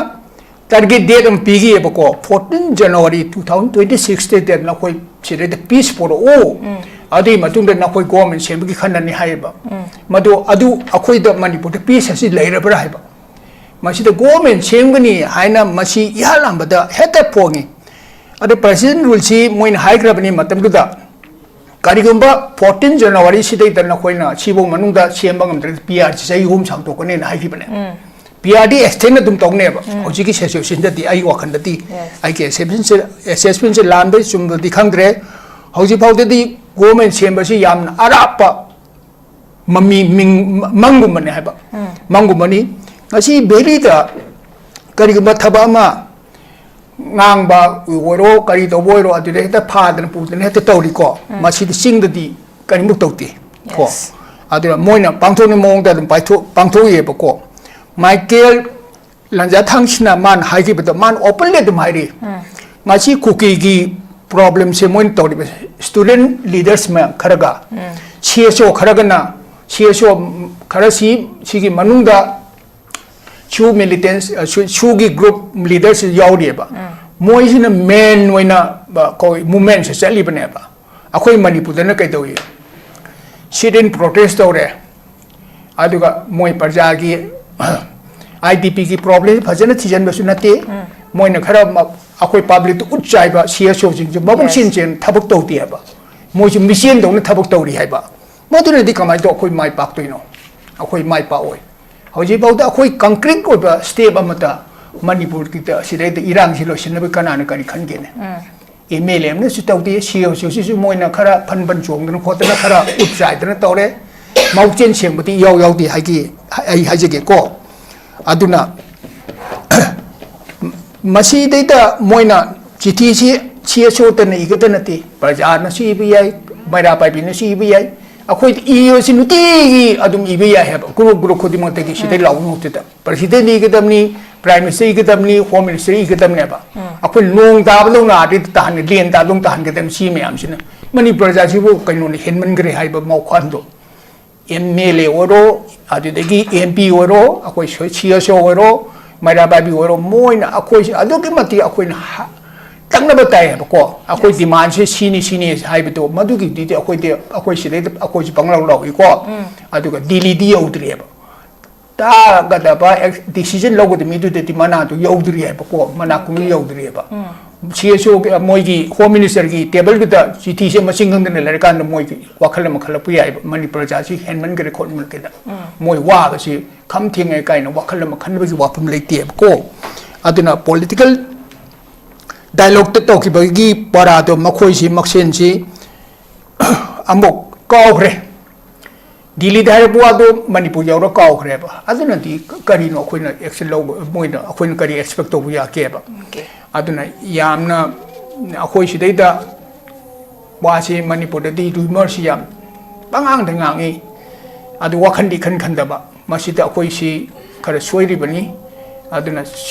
ꯇꯥꯔꯒꯦꯠ ꯗꯦꯠ ꯑꯃ ꯄꯤꯈꯤꯑꯕꯀꯣ, fourteen January two thousand twenty ꯁꯤꯛꯁꯇ ꯅꯈꯣꯏ ꯁꯤꯗꯩꯗ ꯄꯤꯁ ꯄꯨꯔꯛꯎ, ꯑꯗꯨꯒꯤ ꯃꯇꯨꯡꯗ ꯅꯈꯣꯏ ꯒꯣꯔꯃꯦꯟ ꯁꯦꯝꯕꯒꯤ ꯈꯟꯅꯅꯤ ꯍꯥꯏꯌꯦꯕ꯫ ꯃꯗꯨ ꯑꯗꯨ ꯑꯩꯈꯣꯏꯗ ꯃꯅꯤꯄꯨꯔꯗ ꯄꯤꯁ ꯑꯁꯤ ꯂꯩꯔꯕ꯭ꯔꯥ ꯍꯥꯏꯕ꯫ ꯃꯁꯤꯗ ꯒꯣꯔꯃꯦꯟ ꯁꯦꯝꯒꯅꯤ ꯍꯥꯏꯅ ꯃꯁꯤ ꯏꯍꯥꯟ ꯍꯥꯟꯕꯗ ꯍꯦꯛꯇ ꯐꯣꯡꯉꯤ꯫ ꯑꯗꯨ ꯄ꯭ꯔꯦꯁꯤꯗꯦꯟ ꯔꯨꯜꯁꯤ ꯃꯣꯏꯅ ꯍꯥꯏꯈ꯭ꯔꯕꯅꯤ ꯃꯇꯝꯗꯨꯗ, ꯀꯔꯤꯒꯨꯝꯕ ꯐꯣꯔꯇꯤꯟ ꯖꯅꯋꯥꯔꯤ ꯁꯤꯗꯩꯗ ꯅꯈꯣꯏꯅ ꯁꯤꯐꯧ ꯃꯅꯨꯡꯗ ꯁꯦꯝꯕ ꯉꯝꯗ꯭ꯔꯗꯤ ꯄꯤ ꯑꯥꯔ ꯁꯤ ꯆꯍꯤ ꯑꯍꯨꯝ ꯁꯥꯡꯗꯣꯛꯀꯅꯤꯅ ꯍꯥꯏꯈꯤꯕꯅꯦ꯫ ꯄꯤ ꯑꯥꯔꯗꯤ ꯑꯦꯛꯁꯇꯦꯟ ꯑꯗꯨꯝ ꯇꯧꯅꯦꯕ꯫ ꯍꯧꯖꯤꯛꯀꯤ ꯁꯤꯆꯨꯋꯦꯁꯟꯗꯗꯤ ꯑꯩ ꯋꯥꯈꯜꯗꯗꯤ, ꯑꯩꯒꯤ ꯑꯦꯁꯦꯁꯃꯦꯟꯁꯦ, ꯑꯦꯁꯦꯁꯃꯦꯟꯁꯦ ꯂꯥꯟꯕꯩ ꯆꯨꯝꯕꯗꯤ ꯈꯪꯗ꯭ꯔꯦ꯫ ꯍꯧꯖꯤꯛ ꯐꯥꯎꯗꯗꯤ ꯒꯣꯔꯃꯦꯟ ꯁꯦꯝꯕꯁꯤ ꯌꯥꯝꯅ ꯑꯔꯥꯞꯄ ꯃꯃꯤ ꯃꯤꯡ ꯃꯪꯒꯨꯝꯕꯅꯦ ꯍꯥꯏꯕ꯫ ꯃꯪꯒꯨꯝꯕꯅꯤ꯫ ꯉꯁꯤ ꯚꯦꯂꯤꯗ ꯀꯔꯤꯒꯨꯝꯕ ꯊꯕꯛ ꯑꯃ ꯉꯥꯡꯕ ꯑꯣꯏꯔꯣ, ꯀꯔꯤ ꯇꯧꯕ ꯑꯣꯏꯔꯣ, ꯑꯗꯨꯗ ꯍꯦꯛꯇ ꯐꯥꯗꯅ ꯄꯨꯗꯅ ꯍꯦꯛꯇ ꯇꯧꯔꯤꯀꯣ꯫ ꯃꯁꯤꯗꯤ ꯆꯤꯡꯗꯗꯤ ꯀꯔꯤꯃꯨꯛ ꯇꯧꯗꯦ ꯀꯣ꯫ ꯑꯗꯨꯅ ꯃꯣꯏꯅ ꯄꯥꯡꯊꯣꯛꯅꯤꯡ ꯃꯑꯣꯡꯗ ꯑꯗꯨꯝ ꯄꯥꯏꯊꯣꯛ-, ꯄꯥꯡꯊꯣꯛꯏꯑꯕꯀꯣ꯫ ꯃꯥꯏꯀꯦꯜ ꯂꯟꯖꯥꯊꯥꯡꯁꯤꯅ ꯃꯥꯅ ꯍꯥꯏꯈꯤꯕꯗꯣ ꯃꯥꯅ ꯑꯣꯄꯟꯂꯤ ꯑꯗꯨꯝ ꯍꯥꯏꯔꯤ꯫ ꯉꯁꯤ ꯀꯨꯀꯤꯒꯤ ꯄ꯭ꯔꯣꯕ꯭ꯂꯦꯝꯁꯦ ꯃꯣꯏꯅ ꯇꯧꯔꯤꯕ ꯁ꯭ꯇꯨꯗꯦꯟ ꯂꯤꯗꯔꯁ ꯃꯌꯥꯝ ꯈꯔꯒ, ꯁꯤ ꯑꯦꯁ ꯑꯣ ꯈꯔꯒꯅ, ꯁꯤ ꯑꯦꯁ ꯑꯣ ꯈꯔꯁꯤ ꯁꯤꯒꯤ ꯃꯅꯨꯡꯗ ꯁꯨ ꯃꯤꯂꯤꯇꯦꯟꯁ, ꯑ, ꯁꯨ-, ꯁꯨꯒꯤ ꯒ꯭ꯔꯨꯞ ꯂꯤꯗꯔꯁꯤ ꯌꯥꯎꯔꯤꯑꯕ꯫ ꯃꯣꯏꯁꯤꯅ ꯃꯦꯟ ꯑꯣꯏꯅ, ꯑ, ꯀꯧꯏ, ꯃꯨꯞꯃꯦꯟꯁꯦ ꯆꯠꯂꯤꯕꯅꯦꯕ꯫ ꯑꯩꯈꯣꯏ ꯃꯅꯤꯄꯨꯔꯗꯅ ꯀꯩꯗꯧꯏ? ꯁꯤꯠ ꯏꯟ ꯄ꯭ꯔꯣꯇꯦꯁ ꯇꯧꯔꯦ꯫ ꯑꯗꯨꯒ ꯃꯣꯏ ꯄ꯭ꯔꯖꯥꯒꯤ ꯑꯥꯏ ꯗꯤ ꯄꯤꯒꯤ ꯄ꯭ꯔꯣꯕ꯭ꯂꯦꯝ ꯐꯖꯅ ꯊꯤꯖꯤꯟꯕꯁꯨ ꯅꯠꯇꯦ꯫ ꯃꯣꯏꯅ ꯈꯔ ꯃ-, ꯑꯩꯈꯣꯏ ꯄꯕ꯭ꯂꯤꯛꯇ ꯎꯠ ꯆꯥꯏꯕ ꯁꯤ ꯑꯦꯁ ꯑꯣꯁꯤꯡꯁꯦ ꯃꯕꯨꯛ ꯆꯦꯟ ꯆꯦꯟ ꯊꯕꯛ ꯇꯧꯗꯦ ꯍꯥꯏꯕ꯫ ꯃꯣꯏꯁꯨ ꯃꯤꯆꯦꯟꯗꯧꯅ ꯊꯕꯛ ꯇꯧꯔꯤ ꯍꯥꯏꯕ꯫ ꯃꯗꯨꯅꯗꯤ ꯀꯃꯥꯏꯅ ꯇꯧ ꯑꯩꯈꯣꯏ ꯃꯥꯏ ꯄꯥꯛꯇꯣꯏꯅꯣ? ꯑꯩꯈꯣꯏ ꯃꯥꯏ ꯄꯥꯛꯑꯣꯏ꯫ ꯍꯧꯖꯤꯛꯐꯥꯎꯗ ꯑꯩꯈꯣꯏ ꯀꯪꯀ꯭ꯔꯤꯠ ꯑꯣꯏꯕ ꯁ꯭ꯇꯦꯞ ꯑꯃꯠꯇ ꯃꯅꯤꯄꯨꯔꯒꯤꯗ ꯁꯤꯗꯩꯗ ꯏꯔꯥꯡꯁꯤ ꯂꯣꯏꯁꯤꯟꯅꯕ ꯀꯅꯥꯅ ꯀꯔꯤ ꯈꯟꯒꯦꯅꯦ? ꯑꯦꯝ ꯑꯦꯜ ꯑꯦ ꯑꯃꯅꯁꯨ ꯇꯧꯗꯦ, ꯁꯤ ꯑꯣ ꯁꯤꯁꯤꯁꯨ ꯃꯣꯏꯅ ꯈꯔ ꯐꯟ ꯐꯟ ꯆꯣꯡꯗꯅ ꯈꯣꯠꯇꯅ ꯈꯔ ꯎꯠ ꯆꯥꯏꯗꯅ ꯇꯧꯔꯦ꯫ ꯃꯕꯨꯛꯆꯦꯟ ꯁꯦꯡꯕꯗꯤ ꯏꯌꯥꯎ ꯌꯥꯎꯗꯦ ꯍꯥꯏꯒꯦ, ꯑꯩ ꯍꯥꯏꯖꯒꯦꯀꯣ꯫ ꯑꯗꯨꯅ ꯃꯁꯤꯗꯩꯗ ꯃꯣꯏꯅ ꯆꯤꯊꯤꯁꯤ ꯁꯤ ꯑꯦꯁ ꯑꯣꯇꯅ ꯏꯒꯗ ꯅꯠꯇꯦ, ꯄ꯭ꯔꯖꯥꯅꯁꯨ ꯏꯕ ꯌꯥꯏ, ꯃꯩꯔꯥ ꯄꯥꯏꯕꯤꯅꯁꯨ ꯏꯕ ꯌꯥꯏ, ꯑꯩꯈꯣꯏꯗꯤ ꯏꯕꯁꯤ ꯅꯨꯡꯇꯤꯒꯤ ꯑꯗꯨꯝ ꯏꯕ ꯌꯥꯏ ꯍꯥꯏꯕ, ꯒ꯭ꯔꯨꯞ ꯒ꯭ꯔꯨꯞ ꯈꯨꯗꯤꯡꯃꯛꯇꯒꯤ ꯁꯤꯗꯩ ꯂꯥꯎꯕ ꯅꯣꯇꯤꯗ꯫ ꯄ꯭ꯔꯁꯤꯗꯦꯟꯠ ꯏꯒꯗꯕꯅꯤ, ꯄ꯭ꯔꯥꯏꯝ ꯃꯤꯅꯤꯁꯇꯔ ꯏꯒꯗꯕꯅꯤ, ꯍꯣꯝ ꯃꯤꯅꯤꯁꯇꯔ ꯏꯒꯗꯕꯅꯦꯕ꯫ ꯑꯩꯈꯣꯏ ꯅꯣꯡ ꯇꯥꯕꯗꯧꯅ ꯑꯥꯗꯩ ꯇꯥꯍꯟꯒ-, ꯂꯦꯟ ꯇꯥꯕꯗꯧꯅ ꯇꯥꯍꯟꯒꯗꯕꯅꯤ꯫ ꯁꯤ ꯃꯌꯥꯝꯁꯤꯅ ꯃꯅꯤꯄꯨꯔ ꯄ꯭ꯔꯖꯥꯁꯤꯕꯨ ꯀꯩꯅꯣꯅ ꯍꯦꯟꯃꯟꯈ꯭ꯔꯦ ꯍꯥꯏꯕ ꯋꯥꯈꯜꯗꯣ꯫ ꯑꯦꯝ ꯑꯦꯜ ꯑꯦ ꯑꯣꯏꯔꯣ, ꯑꯗꯨꯗꯒꯤ ꯑꯦꯝ ꯄꯤ ꯑꯣꯏꯔꯣ, ꯑꯩꯈꯣꯏ ꯁꯤ ꯑꯦꯁ ꯑꯣ ꯑꯣꯏꯔꯣ, ꯃꯩꯔꯥ ꯄꯥꯏꯕꯤ ꯑꯣꯏꯔꯣ, ꯃꯣꯏꯅ ꯑꯩꯈꯣꯏꯁꯦ ꯑꯗꯨꯛꯀꯤ ꯃꯇꯤꯛ ꯑꯩꯈꯣꯏꯅ ꯍ-, ꯇꯛꯅꯕ ꯇꯥꯏ ꯍꯥꯏꯕꯀꯣ꯫ ꯑꯩꯈꯣꯏ ꯗꯤꯃꯥꯟꯁꯦ ꯁꯤꯅꯤ, ꯁꯤꯅꯤ ꯍꯥꯏꯕꯗꯣ, ꯃꯗꯨꯒꯤꯗꯨꯗꯤ ꯑꯩꯈꯣꯏꯗꯤ, ꯑꯩꯈꯣꯏ ꯁꯤꯗꯩꯗ ꯑꯩꯈꯣꯏꯁꯦ ꯄꯪꯂꯥꯎ ꯂꯥꯎꯏꯀꯣ꯫ ꯑꯗꯨꯒ ꯗꯤꯜꯂꯤꯗꯤ ꯌꯧꯗ꯭ꯔꯤꯑꯕ꯫ ꯇꯥꯒꯗꯕ ꯑꯦꯛ-, ꯗꯤꯁꯤꯖꯟ ꯂꯧꯒꯗꯕ ꯃꯤꯗꯨꯗꯗꯤ ꯃꯅꯥꯗꯨ ꯌꯧꯗ꯭ꯔꯤ ꯍꯥꯏꯕꯀꯣ, ꯃꯅꯥ ꯀꯣꯡꯂꯤ ꯌꯧꯗ꯭ꯔꯤꯑꯕ꯫ ꯁꯤ ꯑꯦꯁ ꯑꯣ ꯃꯣꯏꯒꯤ ꯍꯣꯝ ꯃꯤꯅꯤꯁꯇꯔꯒꯤ ꯇꯦꯕꯜꯗꯨꯗ ꯆꯤꯊꯤꯁꯦ ꯃꯁꯤꯡ ꯈꯪꯗꯅ ꯂꯩꯔꯀꯥꯟꯗ ꯃꯣꯏꯒꯤ ꯋꯥꯈꯜ ꯑꯃ ꯈꯜꯂꯛꯄ ꯌꯥꯏꯕ, ꯃꯅꯤꯄꯨꯔ ꯄ꯭ꯔꯖꯥꯁꯤ ꯍꯦꯟꯃꯟꯈ꯭ꯔꯦ ꯈꯣꯠꯃꯟꯈ꯭ꯔꯦꯗ꯫ ꯃꯣꯏ ꯋꯥꯕꯁꯤ ꯈꯝ ꯊꯦꯡꯉꯦ ꯀꯥꯏꯅ ꯋꯥꯈꯜ ꯑꯃ ꯈꯟꯕꯒꯤ ꯋꯥꯐꯝ ꯂꯩꯇꯦꯕꯀꯣ꯫ ꯑꯗꯨꯅ ꯄꯣꯂꯤꯇꯤꯀꯦꯜ ꯗꯥꯏꯂꯣꯛꯇ ꯇꯧꯈꯤꯕꯒꯤ ꯄꯔꯥꯗꯣ ꯃꯈꯣꯏꯁꯤ ꯃꯁꯦꯟꯁꯤ ꯑꯃꯨꯛ ꯀꯥꯎꯈ꯭ꯔꯦ꯫ ꯗꯤꯜꯂꯤꯗ ꯍꯥꯏꯔꯛꯄ ꯋꯥꯗꯣ ꯃꯅꯤꯄꯨꯔ ꯌꯧꯔ ꯀꯥꯎꯈ꯭ꯔꯦꯕ꯫ ꯑꯗꯨꯅꯗꯤ ꯀꯔꯤꯅꯣ ꯑꯩꯈꯣꯏꯅ ꯑꯦꯛꯁꯟ ꯂꯧꯕ, ꯃꯣꯏꯅ ꯑꯩꯈꯣꯏꯅ ꯀꯔꯤ ꯑꯦꯛꯁꯄꯦꯛ ꯇꯧꯕ ꯌꯥꯒꯦꯕ? ꯑꯗꯨꯅ ꯌꯥꯝꯅ ꯑꯩꯈꯣꯏ ꯁꯤꯗꯩꯗ ꯋꯥꯁꯤ ꯃꯅꯤꯄꯨꯔꯗꯗꯤ ꯔꯨꯃꯔꯁꯤ ꯌꯥꯝ ꯄꯉꯥꯡꯗ ꯉꯥꯡꯉꯤ꯫ ꯑꯗꯨ ꯋꯥꯈꯟꯗꯤ ꯏꯈꯟ ꯈꯟꯗꯕ꯫ ꯃꯁꯤꯗ ꯑꯩꯈꯣꯏꯁꯤ ꯈꯔ ꯁꯣꯏꯔꯤꯕꯅꯤ꯫ ꯑꯗꯨꯅ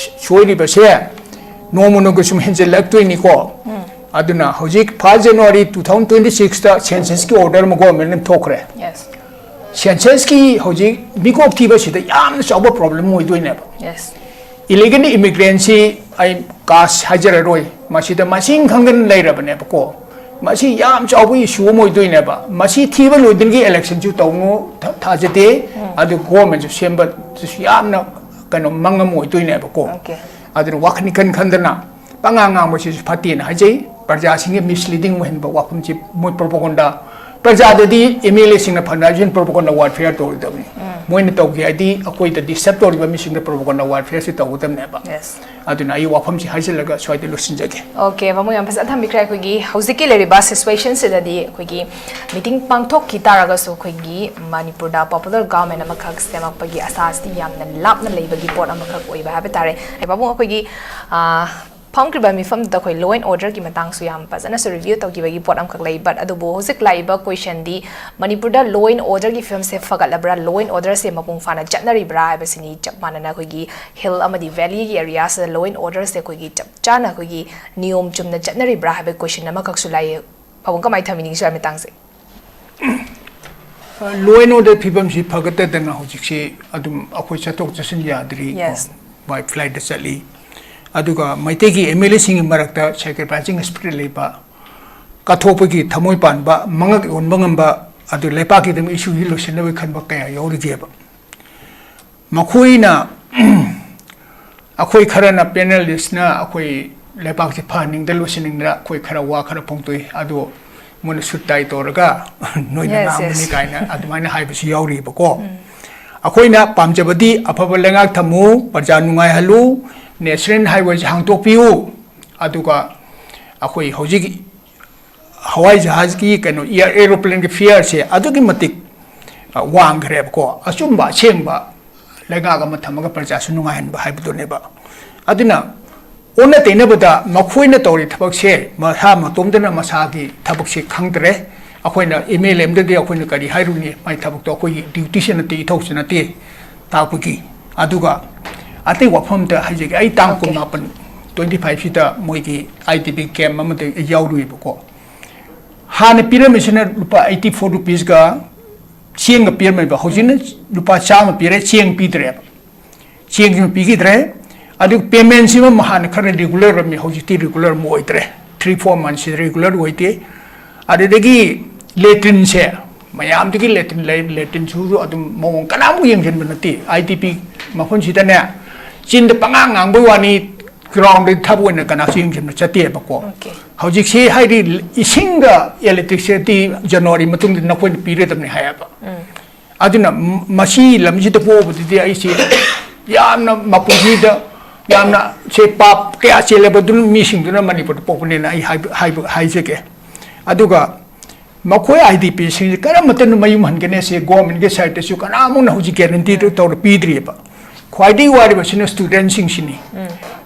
ꯁꯣꯏꯔꯤꯕꯁꯦ ꯅꯣꯡꯃ ꯅꯣꯡꯃꯒꯤ ꯁꯨꯝ ꯍꯦꯟꯖꯜꯂꯛꯇꯣꯏꯅꯤꯀꯣ꯫ ꯑꯗꯨꯅ ꯍꯧꯖꯤꯛ first January two thousand twenty sixꯇ ꯁꯦꯟꯁꯁꯀꯤ ꯑꯣꯔꯗꯔ ꯑꯃ ꯒꯣꯔꯃꯦꯟꯅ ꯊꯣꯛꯈ꯭ꯔꯦ꯫ ꯁꯦꯟꯁꯁꯀꯤ ꯍꯧꯖꯤꯛ ꯃꯤꯀꯣꯛ ꯊꯤꯕꯁꯤꯗ ꯌꯥꯝꯅ ꯆꯥꯎꯕ ꯄ꯭ꯔꯣꯕ꯭ꯂꯦꯝ ꯑꯣꯏꯗꯣꯏꯅꯦꯕ꯫ ꯏꯂꯤꯒꯦꯜ ꯏꯃꯤꯒ꯭ꯔꯦꯟꯁꯤ ꯑꯩ ꯀꯥꯁ ꯍꯥꯏꯖꯔꯔꯣꯏ, ꯃꯁꯤꯗ ꯃꯁꯤꯡ ꯈꯪꯗꯅ ꯂꯩꯔꯕꯅꯦꯕꯀꯣ꯫ ꯃꯁꯤ ꯌꯥꯝ ꯆꯥꯎꯕ ꯏꯁꯨ ꯑꯃ ꯑꯣꯏꯗꯣꯏꯅꯦꯕ꯫ ꯃꯁꯤ ꯊꯤꯕ ꯂꯣꯏꯗ꯭ꯔꯤꯉꯩ ꯏꯂꯦꯛꯁꯟꯁꯨ ꯇꯧꯅꯨ ꯊꯥ-, ꯊꯥꯖꯗꯦ꯫ ꯑꯗꯨ ꯒꯣꯔꯃꯦꯟꯁꯨ ꯁꯦꯝꯕꯗꯁꯨ ꯌꯥꯝꯅ ꯀꯩꯅꯣ ꯃꯪ ꯑꯃ ꯑꯣꯏꯗꯣꯏꯅꯦꯕꯀꯣ꯫ ꯑꯗꯨꯅ ꯋꯥꯈꯜ ꯏꯈꯟ ꯈꯟꯗꯅ ꯄꯉꯥꯡ ꯉꯥꯡꯕꯁꯤꯁꯨ ꯐꯠꯇꯦꯅ ꯍꯥꯏꯖꯩ꯫ ꯄ꯭ꯔꯖꯥꯁꯤꯡꯒꯤ ꯃꯤꯁꯂꯤꯗꯤꯡ ꯑꯣꯏꯍꯟꯕ ꯋꯥꯐꯝꯁꯤ ꯃꯣꯏ ꯄ꯭ꯔꯣꯄꯣꯒꯟꯗꯥ꯫ ꯄ꯭ꯔꯖꯥꯗꯗꯤ M L ꯑꯦꯁꯤꯡꯅ fund rising ꯄ꯭ꯔꯣꯄꯣꯒꯟꯗꯥ warfare ꯇꯧꯔꯣꯏꯗꯕꯅꯤ꯫ ꯃꯣꯏꯅ ꯇꯧꯒꯦ ꯍꯥꯏꯗꯤ ꯑꯩꯈꯣꯏꯗ ꯗꯤꯁꯇꯔꯕ ꯇꯧꯔꯤꯕ ꯃꯤꯁꯤꯡꯗ ꯄ꯭ꯔꯣꯄꯣꯒꯟꯗꯥ ꯋꯥꯔꯐꯤꯌꯔꯁꯤ ꯇꯧꯒꯗꯕꯅꯦꯕ꯫ ꯑꯗꯨꯅ ꯑꯩ ꯋꯥꯐꯝꯁꯤ ꯍꯥꯏꯖꯤꯜꯂꯒ ꯁ꯭ꯋꯥꯏꯗ ꯂꯣꯏꯁꯤꯟꯖꯒꯦ꯫ ꯑꯣꯀꯦ, ꯄꯥꯕꯨꯡ ꯌꯥꯝ ꯐꯖꯅ ꯊꯝꯕꯤꯈ꯭ꯔꯦ꯫ ꯑꯩꯈꯣꯏꯒꯤ ꯍꯧꯖꯤꯛꯀꯤ ꯂꯩꯔꯤꯕ ꯁꯤꯆꯨꯋꯦꯁꯟꯁꯤꯗꯗꯤ ꯑꯩꯈꯣꯏꯒꯤ ꯃꯤꯇꯤꯡ ꯄꯥꯡꯊꯣꯛꯈꯤ ꯇꯥꯔꯒꯁꯨ ꯑꯩꯈꯣꯏꯒꯤ ꯃꯅꯤꯄꯨꯔꯗ ꯄꯣꯄꯨꯂꯔ ꯒꯚꯔꯟꯃꯦꯟꯠ ꯑꯃꯈꯛ ꯁꯦꯝꯃꯛꯄꯒꯤ ꯑꯁꯥꯁꯤꯗꯤ ꯌꯥꯝꯅ ꯂꯥꯞꯅ ꯂꯩꯕꯒꯤ ꯄꯣꯠ ꯑꯃꯈꯛ ꯑꯣꯏꯕ ꯍꯥꯏꯕ ꯇꯥꯔꯦ꯫ ꯄꯥꯕꯨꯡ, ꯑꯩꯈꯣꯏꯒꯤ, ꯑ, ꯐꯝꯈ꯭ꯔꯤꯕ ꯃꯤꯐꯝꯗꯨꯗ ꯑꯩꯈꯣꯏ law and order ꯒꯤ ꯃꯇꯥꯡꯁꯨ ꯌꯥꯝ ꯐꯖꯅꯁꯨ review ꯇꯧꯈꯤꯕꯒꯤ ꯄꯣꯠ ꯑꯃꯈꯛ ꯂꯩ꯫ But ꯑꯗꯨꯕꯨ ꯍꯧꯖꯤꯛ ꯂꯥꯛꯏꯕ question ꯗꯤ, ꯃꯅꯤꯄꯨꯔꯗ law and order ꯒꯤ ꯐꯤꯕꯝꯁꯦ ꯐꯒꯠꯂꯕ꯭ꯔꯥ, law and order ꯁꯦ ꯃꯄꯨꯡ ꯐꯥꯅ ꯆꯠꯅꯔꯤꯕ꯭ꯔꯥ ꯍꯥꯏꯕꯁꯤꯅꯤ꯫ ꯆꯞ ꯃꯥꯟꯅꯅ ꯑꯩꯈꯣꯏꯒꯤ hill ꯑꯃꯗꯤ valley ꯒꯤ area ꯁꯤꯗ law and order ꯁꯦ ꯑꯩꯈꯣꯏꯒꯤ ꯆꯞ ꯆꯥꯅ ꯑꯩꯈꯣꯏꯒꯤ ꯅꯤꯌꯣꯝ ꯆꯨꯝꯅ ꯆꯠꯅꯔꯤꯕ꯭ꯔꯥ ꯍꯥꯏꯕꯒꯤ question ꯑꯃꯈꯛꯁꯨ ꯂꯥꯛꯏ꯫ ꯄꯥꯕꯨꯡ, ꯀꯃꯥꯏꯅ ꯊꯝꯕꯤꯅꯤꯡꯉꯤ ꯁ꯭ꯋꯥꯏ ꯃꯇꯥꯡꯁꯦ? Law and order ꯐꯤꯕꯝꯁꯤ ꯐꯒꯠꯇꯗꯅ ꯍꯧꯖꯤꯛꯁꯤ ꯑꯗꯨꯝ ꯑꯩꯈꯣꯏ ꯆꯠꯊꯣꯛ ꯆꯠꯁꯤꯟ ꯌꯥꯗ꯭ꯔꯤ꯫ Yes. By flight ꯇ ꯆꯠꯂꯤ꯫ ꯑꯗꯨꯒ ꯃꯩꯇꯩꯒꯤ M L A ꯁꯤꯡꯒꯤ ꯃꯔꯛꯇ sacrificing spirit ꯂꯩꯕ, ꯀꯠꯊꯣꯛꯄꯒꯤ ꯊꯃꯣꯏ ꯄꯥꯟꯕ, ꯃꯉꯛ ꯌꯣꯟꯕ ꯉꯝꯕ, ꯑꯗꯨ ꯂꯩꯄꯥꯛꯀꯤꯗꯃꯛ issue ꯁꯤ ꯂꯣꯏꯁꯤꯟꯅꯕꯒꯤ ꯈꯟꯕ ꯀꯌꯥ ꯌꯥꯎꯔꯤꯒꯦꯕ꯫ ꯃꯈꯣꯏꯅ ꯑꯩꯈꯣꯏ ꯈꯔꯅ panelist ꯅ ꯑꯩꯈꯣꯏ ꯂꯩꯄꯥꯛꯁꯤ ꯐꯍꯟꯅꯤꯡꯗ ꯂꯣꯏꯁꯤꯟꯅꯤꯡꯗꯅ ꯑꯩꯈꯣꯏ ꯈꯔ ꯋꯥ ꯈꯔ ꯐꯣꯡꯗꯣꯛꯏ꯫ ꯑꯗꯨ ꯃꯣꯏꯅ suit tie ꯇꯧꯔꯒ ꯅꯣꯏꯅ Yes, ꯉꯥꯡꯕꯅꯤ yes. ꯀꯥꯏꯅ ꯑꯗꯨꯃꯥꯏꯅ ꯍꯥꯏꯕꯁꯨ ꯌꯥꯎꯔꯤꯕꯀꯣ꯫ ꯑꯩꯈꯣꯏꯅ ꯄꯥꯝꯖꯕꯗꯤ ꯑꯐꯕ ꯂꯩꯉꯥꯛ ꯊꯝꯃꯨ, ꯄ꯭ꯔꯖꯥ ꯅꯨꯡꯉꯥꯏꯍꯜꯂꯨ, national highway ꯁꯦ ꯍꯥꯡꯇꯣꯛꯄꯤꯌꯨ, ꯑꯗꯨꯒ ꯑꯩꯈꯣꯏ ꯍꯧꯖꯤꯛ ꯍꯋꯥꯏ ꯖꯍꯥꯖꯀꯤ ꯀꯩꯅꯣ, air aeroplane ꯒꯤ fare ꯁꯦ ꯑꯗꯨꯛꯀꯤ ꯃꯇꯤꯛ ꯑ, ꯋꯥꯡꯈ꯭ꯔꯦꯕꯀꯣ꯫ ꯑꯆꯨꯝꯕ ꯑꯁꯦꯡꯕ ꯂꯩꯉꯥꯛ ꯑꯃ ꯊꯝꯃꯒ ꯄ꯭ꯔꯖꯥꯁꯨ ꯅꯨꯡꯉꯥꯏꯍꯟꯕ ꯍꯥꯏꯕꯗꯨꯅꯦꯕ꯫ ꯑꯗꯨꯅ ꯑꯣꯟꯅ ꯇꯩꯅꯕꯗ ꯃꯈꯣꯏꯅ ꯇꯧꯔꯤ ꯊꯕꯛꯁꯦ ꯃꯁꯥ ꯃꯇꯣꯝꯇꯅ ꯃꯁꯥꯒꯤ ꯊꯕꯛꯁꯦ ꯈꯪꯗ꯭ꯔꯦ꯫ ꯑꯩꯈꯣꯏꯅ M L A ꯑꯃꯗꯗꯤ ꯑꯩꯈꯣꯏꯅ ꯀꯔꯤ ꯍꯥꯏꯔꯨꯅꯤ? ꯃꯥꯏ ꯊꯕꯛꯇꯣ ꯑꯩꯈꯣꯏꯒꯤ duty ꯁꯨ ꯅꯠꯇꯦ, ꯏꯊꯧꯁꯨ ꯅꯠꯇꯦ ꯇꯥꯛꯄꯒꯤ꯫ ꯑꯗꯨꯒ ꯑꯇꯩ ꯋꯥꯐꯝ ꯑꯝꯇ ꯍꯥꯏꯖꯒꯦ꯫ ꯑꯩ ꯇꯥꯡ Okay. ꯀꯨꯟꯃꯥꯄꯟ, twenty five ꯁꯤꯗ ꯃꯣꯏꯒꯤ I D P camp ꯑꯃꯗ ꯑꯩ ꯌꯥꯎꯔꯨꯏꯕꯀꯣ꯫ ꯍꯥꯟꯅ ꯄꯤꯔꯝꯃꯤꯁꯤꯅ ꯂꯨꯄꯥ eighty four rupees ꯀ ꯆꯦꯡꯒ ꯄꯤꯔꯝꯃꯦꯕ, ꯍꯧꯖꯤꯛꯅ ꯂꯨꯄꯥ ꯆꯥꯝꯃ ꯄꯤꯔꯦ, ꯆꯦꯡ ꯄꯤꯗ꯭ꯔꯦꯕ꯫ ꯆꯦꯡꯁꯤꯃ ꯄꯤꯈꯤꯗ꯭ꯔꯦ꯫ ꯑꯗꯨꯒ payment ꯁꯤꯃ ꯍꯥꯟꯅ ꯈꯔ regular ꯑꯣꯏꯔꯝꯃꯤ, ꯍꯧꯖꯤꯛꯇꯤ regular ꯑꯃ ꯑꯣꯏꯗ꯭ꯔꯦ꯫ Three four months ꯁꯤꯗ regular ꯑꯣꯏꯗꯦ꯫ ꯑꯗꯨꯗꯒꯤ latrine ꯁꯦ, ꯃꯌꯥꯝꯗꯨꯒꯤ latrine ꯂꯩ, latrine ꯁꯨ ꯑꯗꯨꯝ ꯃꯑꯣꯡ ꯀꯅꯥꯃꯨꯛ ꯌꯦꯡꯁꯤꯟꯕ ꯅꯠꯇꯦ꯫ I D P ꯃꯐꯝꯁꯤꯗꯅꯦ, ꯆꯤꯟꯗ ꯄꯉꯥꯡ ꯉꯥꯡꯕꯩ ꯋꯥꯅꯤ, ground ꯗ ꯊꯕꯛ ꯑꯣꯏꯅ ꯀꯅꯥꯁꯨ ꯌꯦꯡꯁꯤꯟꯕ ꯆꯠꯇꯦꯕꯀꯣ꯫ Okay. ꯍꯧꯖꯤꯛꯁꯤ ꯍꯥꯏꯗꯤ ꯏꯁꯤꯡꯒ electricity January ꯃꯇꯨꯡꯗ ꯅꯈꯣꯏꯅ ꯄꯤꯔꯗꯕꯅꯤ ꯍꯥꯏꯌꯦꯕ꯫ ꯑꯗꯨꯅ ꯃ-, ꯃꯁꯤ ꯂꯝꯁꯤꯗ ꯄꯣꯛꯎꯕꯗꯨꯗꯤ ꯑꯩꯁꯤ ꯌꯥꯝꯅ ꯃꯄꯨꯟꯁꯤꯗ ꯌꯥꯝꯅ ꯁꯦ ꯄꯥꯞ ꯀꯌꯥ ꯆꯦꯜꯂꯕ ꯑꯗꯨꯅ ꯃꯤꯁꯤꯡꯗꯨꯅ ꯃꯅꯤꯄꯨꯔꯗ ꯄꯣꯛꯄꯅꯦꯅ ꯑꯩ ꯍꯥꯏꯕ-, ꯍꯥꯏꯕ-, ꯍꯥꯏꯖꯒꯦ꯫ ꯑꯗꯨꯒ ꯃꯈꯣꯏ I D P ꯁꯤꯡꯁꯦ ꯀꯔꯝꯕ ꯃꯇꯝꯗ ꯃꯌꯨꯝ ꯍꯟꯒꯅꯤ ꯁꯤ government ꯀꯤ side ꯇꯁꯨ ꯀꯅꯥꯃꯨꯛꯅ ꯍꯧꯖꯤꯛ guarantee ꯗꯨ ꯇꯧꯔ ꯄꯤꯗ꯭ꯔꯤꯕ꯫ ꯈ꯭ꯋꯥꯏꯗꯒꯤ ꯋꯥꯔꯤꯕꯁꯤꯅ ꯁ꯭ꯇꯨꯗꯦꯟꯁꯤꯡꯁꯤꯅꯤ꯫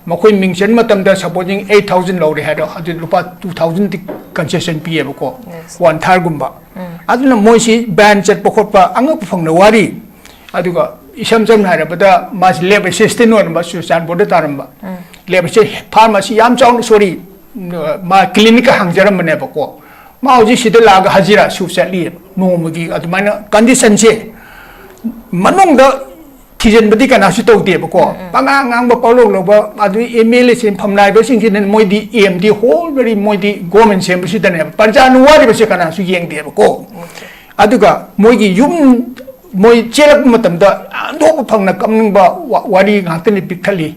ꯃꯈꯣꯏ ꯃꯤꯡ ꯆꯟ ꯃꯇꯝꯗ, supposing eight thousand ꯂꯧꯔꯦ ꯍꯥꯏꯔꯣ, ꯑꯗꯨ ꯂꯨꯄꯥ two thousand concession ꯄꯤꯌꯦꯕꯀꯣ꯫ Yes. One thirdꯒꯨꯝꯕ꯫ ꯑꯗꯨꯅ ꯃꯣꯏꯁꯤ ꯕꯦꯟ ꯆꯠꯄ ꯈꯣꯠꯄ ꯑꯉꯛꯄ ꯐꯪꯅ ꯋꯥꯔꯤ꯫ ꯑꯗꯨꯒ ꯏꯁꯝ ꯁꯝꯅ ꯍꯥꯏꯔꯕꯗ, ꯃꯥꯁꯤ ꯂꯦꯕ ꯑꯦꯁꯤꯁꯇꯦꯟ ꯑꯣꯏꯔꯝꯕ, ꯆꯨꯔꯆꯥꯟꯄꯨꯔꯗ ꯇꯥꯔꯝꯕ꯫ ꯂꯦꯕ ꯑꯦꯁꯤꯁꯇꯦꯟ, ꯐꯥꯔꯃꯥꯁꯤ ꯌꯥꯝ ꯆꯥꯎꯅ, ꯁꯣꯔꯤ, ꯃꯥ ꯀ꯭ꯂꯤꯅꯤꯛꯀ ꯍꯥꯡꯖꯔꯝꯕꯅꯦꯕꯀꯣ꯫ ꯃꯥ ꯍꯧꯖꯤꯛ ꯁꯤꯗ ꯂꯥꯛꯑꯒ ꯍꯖꯤꯔꯥ ꯁꯨ ꯆꯠꯂꯤꯑꯕ ꯅꯣꯡꯃꯒꯤ꯫ ꯑꯗꯨꯃꯥꯏꯅ ꯀꯟꯗꯤꯁꯟꯁꯦ ꯃꯅꯨꯡꯗ ꯊꯤꯖꯤꯟꯕꯗꯤ ꯀꯅꯥꯁꯨ ꯇꯧꯗꯦꯕꯀꯣ꯫ ꯄꯉꯥꯡ ꯉꯥꯡꯕ, ꯄꯥꯎꯂꯧ ꯂꯧꯕ, ꯑꯗꯨ ꯑꯦꯝ ꯑꯦꯜ ꯑꯦ ꯁꯤꯟꯐꯝ ꯅꯥꯏꯕꯁꯤꯡꯁꯤꯅ ꯃꯣꯏꯗꯤ ꯑꯦꯝꯗꯤ ꯍꯣꯜ ꯃꯔꯤ ꯃꯣꯏꯗꯤ ꯒꯣꯔꯃꯦꯟ ꯁꯦꯝꯕꯁꯤꯗꯅꯦꯕ꯫ ꯄ꯭ꯔꯖꯥꯅ ꯋꯥꯔꯤꯕꯁꯦ ꯀꯅꯥꯁꯨ ꯌꯦꯡꯗꯦꯕꯀꯣ꯫ ꯑꯗꯨꯒ ꯃꯣꯏꯒꯤ ꯌꯨꯝ, ꯃꯣꯏ ꯆꯦꯜꯂꯛꯄ ꯃꯇꯝꯗ ꯑꯟꯊꯣꯛꯄ ꯐꯪꯅ ꯀꯞꯅꯤꯡꯕ ꯋꯥ-, ꯋꯥꯔꯤ ꯉꯥꯛꯇꯅꯤ ꯄꯤꯛꯊꯠꯂꯤ꯫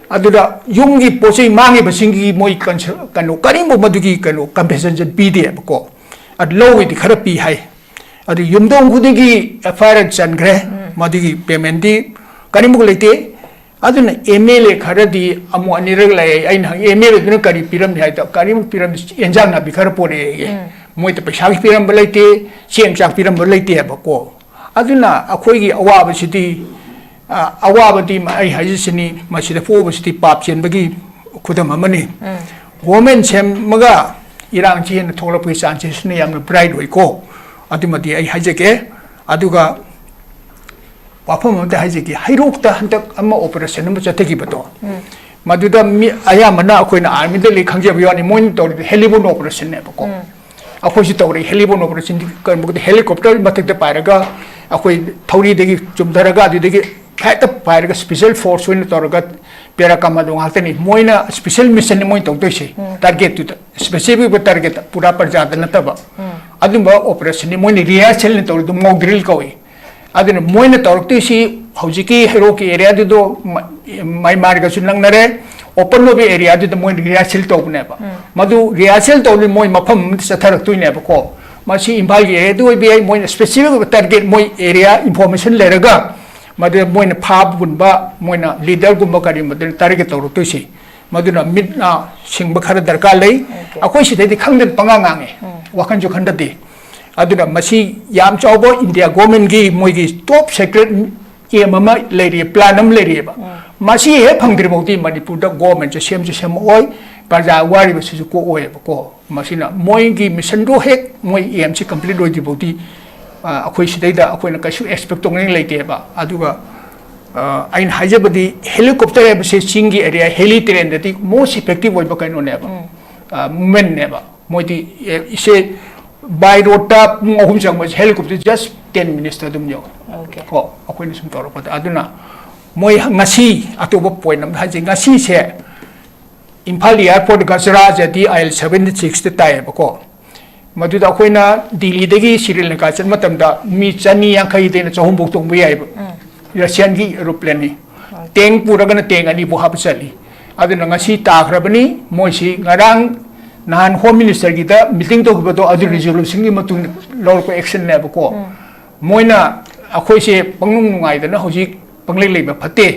ꯑꯗꯨꯗ ꯌꯨꯝꯒꯤ ꯄꯣꯠ ꯆꯩ ꯃꯥꯡꯉꯤꯕꯁꯤꯡꯒꯤ ꯃꯣꯏ ꯀꯟꯁ-, ꯀꯩꯅꯣ, ꯀꯔꯤꯒꯨꯝꯕ ꯃꯗꯨꯒꯤ ꯀꯩꯅꯣ compensation ꯄꯤꯗꯦꯕꯀꯣ꯫ ꯑꯗꯨ ꯂꯧꯋꯤꯗꯤ ꯈꯔ ꯄꯤ ꯍꯥꯏ꯫ ꯑꯗꯨ ꯌꯨꯝꯊꯣꯡ ꯈꯨꯗꯤꯡꯒꯤ ꯑꯦꯐ ꯑꯥꯏ ꯑꯥꯔ ꯆꯟꯈ꯭ꯔꯦ, ꯃꯗꯨꯒꯤ ꯄꯦꯃꯦꯟꯗꯤ ꯀꯔꯤꯃꯨꯛ ꯂꯩꯇꯦ꯫ ꯑꯗꯨꯅ ꯑꯦꯝ ꯑꯦꯜ ꯑꯦ ꯈꯔꯗꯤ ꯑꯃꯨꯛ ꯑꯅꯤꯔꯛ ꯂꯥꯛꯑꯦ꯫ ꯑꯩꯅ ꯍꯪꯉꯤ, "ꯑꯦꯝ ꯑꯦꯜ ꯑꯦꯗꯨꯅ ꯀꯔꯤ ꯄꯤꯔꯝꯃꯤ?" ꯍꯥꯏꯗ, "ꯀꯔꯤꯃꯨꯛ ꯄꯤꯔꯝꯃꯤ? ꯑꯦꯟꯖꯥꯡ ꯅꯥꯄꯤ ꯈꯔ ꯄꯨꯔꯛꯑꯦ꯫ ꯃꯣꯏꯗ ꯄꯩꯁꯥꯒꯤ ꯄꯤꯔꯝꯕ ꯂꯩꯇꯦ, ꯆꯦꯡ ꯆꯥꯛ ꯄꯤꯔꯝꯕ ꯂꯩꯇꯦ" ꯍꯥꯏꯕꯀꯣ꯫ ꯑꯗꯨꯅ ꯑꯩꯈꯣꯏꯒꯤ ꯑꯋꯥꯕꯁꯤꯗꯤ, ꯑ, ꯑꯋꯥꯕꯗꯤ ꯃ-, ꯑꯩ ꯍꯥꯏꯖꯁꯤꯅꯤ, ꯃꯁꯤꯗ ꯄꯣꯛꯎꯕꯁꯤꯗꯤ ꯄꯥꯞ ꯆꯦꯟꯕꯒꯤ ꯈꯨꯗꯝ ꯑꯃꯅꯤ꯫ ꯒꯣꯔꯃꯦꯟ ꯁꯦꯝꯃꯒ ꯏꯔꯥꯡꯁꯤ ꯍꯦꯟꯅ ꯊꯣꯛꯂꯛꯄꯒꯤ ꯆꯥꯟꯁꯦꯁꯅ ꯌꯥꯝꯅ ꯕ꯭ꯔꯥꯏꯠ ꯑꯣꯏꯀꯣ꯫ ꯑꯗꯨꯃꯗꯤ ꯑꯩ ꯍꯥꯏꯖꯒꯦ꯫ ꯑꯗꯨꯒ ꯋꯥꯐꯝ ꯑꯃꯇ ꯍꯥꯏꯖꯒꯦ, ꯍꯩꯔꯣꯛꯇ ꯍꯟꯗꯛ ꯑꯃ ꯑꯣꯄꯔꯦꯁꯟ ꯑꯃ ꯆꯠꯊꯈꯤꯕꯗꯣ, ꯃꯗꯨꯗ ꯃꯤ ꯑꯌꯥꯝꯕꯅ ꯑꯩꯈꯣꯏꯅ ꯑꯥꯔꯃꯤꯗ ꯂꯩ ꯈꯪꯖꯕ ꯌꯥꯎꯅꯤ, ꯃꯣꯏꯅ ꯇꯧꯔꯤꯗꯣ ꯍꯦꯂꯤꯕꯣꯟ ꯑꯣꯄꯔꯦꯁꯟꯅꯦꯕꯀꯣ꯫ ꯑꯩꯈꯣꯏꯁꯨ ꯇꯧꯔꯛꯏ ꯍꯦꯂꯤꯕꯣꯟ ꯑꯣꯄꯔꯦꯁꯟꯗꯤ꯫ ꯀꯩꯅꯣ, ꯍꯦꯂꯤꯀꯣꯞꯇꯔ ꯃꯊꯛꯇ ꯄꯥꯏꯔꯒ ꯑꯩꯈꯣꯏ ꯊꯧꯔꯤꯗꯒꯤ ꯆꯨꯝꯊꯔꯒ ꯑꯗꯨꯗꯒꯤ ꯍꯦꯛꯇ ꯄꯥꯏꯔꯒ ꯁ꯭ꯄꯦꯁꯦꯜ ꯐꯣꯔꯁ ꯑꯣꯏꯅ ꯇꯧꯔꯒ ꯄꯦꯔꯥ ꯀꯃꯥꯟꯗꯣ ꯉꯥꯛꯇꯅꯤ꯫ ꯃꯣꯏꯅ ꯁ꯭ꯄꯦꯁꯦꯜ ꯃꯤꯁꯟꯅꯤ ꯃꯣꯏꯅ ꯇꯧꯗꯣꯏꯁꯦ꯫ ꯇꯥꯔꯒꯦꯠꯇꯨꯗ, ꯁ꯭ꯄꯦꯁꯤꯐꯤꯛ ꯑꯣꯏꯕ ꯇꯥꯔꯒꯦꯠꯇ, ꯄꯨꯔꯥ ꯄ꯭ꯔꯖꯥꯗ ꯅꯠꯇꯕ꯫ ꯑꯗꯨꯝꯕ ꯑꯣꯄꯔꯦꯁꯟꯅꯤ ꯃꯣꯏꯅ ꯔꯤꯍꯔꯁꯦꯜꯅ ꯇꯧꯔꯤꯗꯣ, ꯃꯣꯛ ꯗ꯭ꯔꯤꯜ ꯀꯧꯏ꯫ ꯑꯗꯨꯅ ꯃꯣꯏꯅ ꯇꯧꯔꯛꯇꯣꯏꯁꯤ ꯍꯧꯖꯤꯛꯀꯤ ꯍꯩꯔꯣꯛꯀꯤ ꯑꯦꯔꯤꯌꯥꯗꯨꯗꯣ ꯃ-, ꯃꯌꯥꯟꯃꯥꯔꯒꯁꯨ ꯅꯛꯅꯔꯦ, ꯑꯣꯄꯟ ꯑꯣꯏꯕ ꯑꯦꯔꯤꯌꯥꯗꯨꯗ ꯃꯣꯏꯅ ꯔꯤꯍꯔꯁꯦꯜ ꯇꯧꯕꯅꯦꯕ꯫ ꯃꯗꯨ ꯔꯤꯍꯔꯁꯦꯜ ꯇꯧꯕꯗꯤ ꯃꯣꯏ ꯃꯐꯝ ꯑꯃꯗ ꯆꯠꯊꯔꯛꯇꯣꯏꯅꯦꯕꯀꯣ꯫ ꯃꯁꯤ ꯏꯝꯐꯥꯜꯒꯤ ꯑꯦꯔꯤꯌꯥꯗ ꯑꯣꯏꯕ ꯌꯥꯏ, ꯃꯣꯏꯅ ꯁ꯭ꯄꯦꯁꯤꯐꯤꯛ ꯑꯣꯏꯕ ꯇꯥꯔꯒꯦꯠ, ꯃꯣꯏ ꯑꯦꯔꯤꯌꯥ ꯏꯟꯐꯣꯔꯃꯦꯁꯟ ꯂꯩꯔꯒ ꯃꯗꯨꯗ ꯃꯣꯏꯅ ꯐꯥꯕꯒꯨꯝꯕ, ꯃꯣꯏꯅ ꯂꯤꯗꯔꯒꯨꯝꯕ ꯀꯔꯤꯒꯨꯝꯕꯗꯨꯅ ꯇꯥꯔꯒꯦꯠ ꯇꯧꯔꯛꯇꯣꯏꯁꯤ꯫ ꯃꯗꯨꯅ ꯃꯤꯠ ꯅꯥ ꯁꯤꯡꯕ ꯈꯔ ꯗꯔꯀꯥꯔ ꯂꯩ꯫ ꯑꯣꯀꯦ꯫ ꯑꯩꯈꯣꯏ ꯁꯤꯗꯩꯗꯤ ꯈꯪꯗꯅ ꯄꯉꯥꯡ ꯉꯥꯡꯉꯦ, ꯎꯝ꯫ ꯋꯥꯈꯜꯁꯨ ꯈꯟꯊꯗꯦ꯫ ꯑꯗꯨꯅ ꯃꯁꯤ ꯌꯥꯝ ꯆꯥꯎꯕ ꯏꯟꯗꯤꯌꯥ ꯒꯣꯔꯃꯦꯟꯒꯤ ꯃꯣꯏꯒꯤ ꯇꯣꯞ ꯁꯦꯀ꯭ꯔꯦꯠ ꯑꯦꯝ ꯑꯃ ꯂꯩꯔꯤ, ꯄ꯭ꯂꯥꯟ ꯑꯃ ꯂꯩꯔꯤꯑꯕ꯫ ꯃꯁꯤ ꯍꯦꯛ ꯐꯪꯗ꯭ꯔꯤꯐꯥꯎꯗꯤ ꯃꯅꯤꯄꯨꯔꯗ ꯒꯣꯔꯃꯦꯟꯁꯦ ꯁꯦꯝꯁꯨ ꯁꯦꯝꯃꯛꯑꯣꯏ, ꯄ꯭ꯔꯖꯥ ꯋꯥꯔꯤꯕꯁꯤꯁꯨ ꯀꯣꯛꯑꯣꯏꯕꯀꯣ꯫ ꯃꯁꯤꯅ ꯃꯣꯏꯒꯤ ꯃꯤꯁꯟꯗꯣ ꯍꯦꯛ ꯃꯣꯏ ꯑꯦꯝꯁꯤ ꯀꯝꯄ꯭ꯂꯤꯠ ꯑꯣꯏꯗ꯭ꯔꯤꯐꯥꯎꯗꯤ, ꯑ, ꯑꯩꯈꯣꯏ ꯁꯤꯗꯩꯗ ꯑꯩꯈꯣꯏꯅ ꯀꯩꯁꯨ ꯑꯦꯛꯁꯄꯦꯛ ꯇꯧꯅꯤꯡꯉꯥꯏ ꯂꯩꯇꯦꯕ꯫ ꯑꯗꯨꯒ, ꯑ, ꯑꯩꯅ ꯍꯥꯏꯖꯕꯗꯤ ꯍꯦꯂꯤꯀꯣꯞꯇꯔ ꯍꯥꯏꯕꯁꯦ ꯆꯤꯡꯒꯤ ꯑꯦꯔꯤꯌꯥ, ꯍꯦꯂꯤ ꯇꯦꯔꯦꯟꯗꯗꯤ ꯃꯣꯁ ꯏꯐꯦꯛꯇꯤꯚ ꯑꯣꯏꯕ ꯀꯩꯅꯣꯅꯦꯕ, ꯎꯝ꯫ ꯑ, ꯃꯨꯚꯃꯦꯟꯅꯦꯕ꯫ ꯃꯣꯏꯗꯤ, ꯑꯦ, ꯏꯁꯦ ꯕꯥꯏ ꯔꯣꯗꯇ ꯄꯨꯡ ꯑꯍꯨꯝ ꯆꯪꯕꯁꯦ ꯍꯦꯂꯤꯀꯣꯞꯇꯔ ꯖꯁ ꯇꯦꯟ ꯃꯤꯅꯤꯠꯁꯇ ꯑꯗꯨꯝ ꯌꯧꯋꯦ꯫ ꯑꯣꯀꯦ꯫ ꯀꯣ, ꯑꯩꯈꯣꯏꯅ ꯁꯨꯝ ꯇꯧꯔꯛꯄꯗ꯫ ꯑꯗꯨꯅ ꯃꯣꯏ ꯉꯁꯤ ꯑꯇꯣꯞꯄ ꯄꯣꯏꯟ ꯑꯃ ꯍꯥꯏꯖꯩ, ꯉꯁꯤꯁꯦ ꯏꯝꯐꯥꯜ ꯑꯦꯌꯥꯔꯄꯣꯔꯠ ꯒꯖꯔꯥꯖꯗꯤ ꯑꯥꯏ ꯑꯦꯜ ꯁꯚꯦꯟꯇꯤ ꯁꯤꯛꯁꯇ ꯇꯥꯏꯌꯦꯕꯀꯣ꯫ ꯃꯗꯨꯗ ꯑꯩꯈꯣꯏꯅ ꯗꯤꯜꯂꯤꯗꯒꯤ ꯁ꯭ꯔꯤꯂꯪꯀꯥ ꯆꯠꯄ ꯃꯇꯝꯗ ꯃꯤ ꯆꯅꯤ ꯌꯥꯡꯈꯩꯗꯩꯅ ꯆꯍꯨꯝꯐꯥꯎ ꯇꯣꯡꯕ ꯌꯥꯏꯕ꯫ ꯎꯝ꯫ ꯔꯁꯤꯌꯥꯟꯒꯤ ꯑꯦꯔꯣꯄ꯭ꯂꯦꯟꯅꯤ꯫ ꯑꯣꯀꯦ꯫ ꯇꯦꯡ ꯄꯨꯔꯒꯅ ꯇꯦꯡ ꯑꯅꯤꯐꯥꯎ ꯍꯥꯞꯄ ꯆꯠꯂꯤ꯫ ꯑꯗꯨꯅ ꯉꯁꯤ ꯇꯥꯈ꯭ꯔꯕꯅꯤ꯫ ꯃꯣꯏꯁꯤ ꯉꯔꯥꯡ ꯅꯍꯥꯟ ꯍꯣꯝ ꯃꯤꯅꯤꯁꯇꯔꯒꯤꯗ ꯃꯤꯇꯤꯡ ꯇꯧꯈꯤꯕꯗꯣ, ꯑꯗꯨ ꯎꯝ꯫ ꯔꯤꯖꯣꯂꯨꯁꯟꯒꯤ ꯃꯇꯨꯡ ꯏꯟꯅ ꯂꯧꯔꯛꯄ ꯑꯦꯛꯁꯟꯅꯦꯕꯀꯣ꯫ ꯎꯝ꯫ ꯃꯣꯏꯅ ꯑꯩꯈꯣꯏꯁꯦ ꯄꯪꯅꯨꯡ ꯅꯨꯡꯉꯥꯏꯗꯅ ꯍꯧꯖꯤꯛ ꯄꯪꯂꯩ ꯂꯩꯕ ꯐꯠꯇꯦ꯫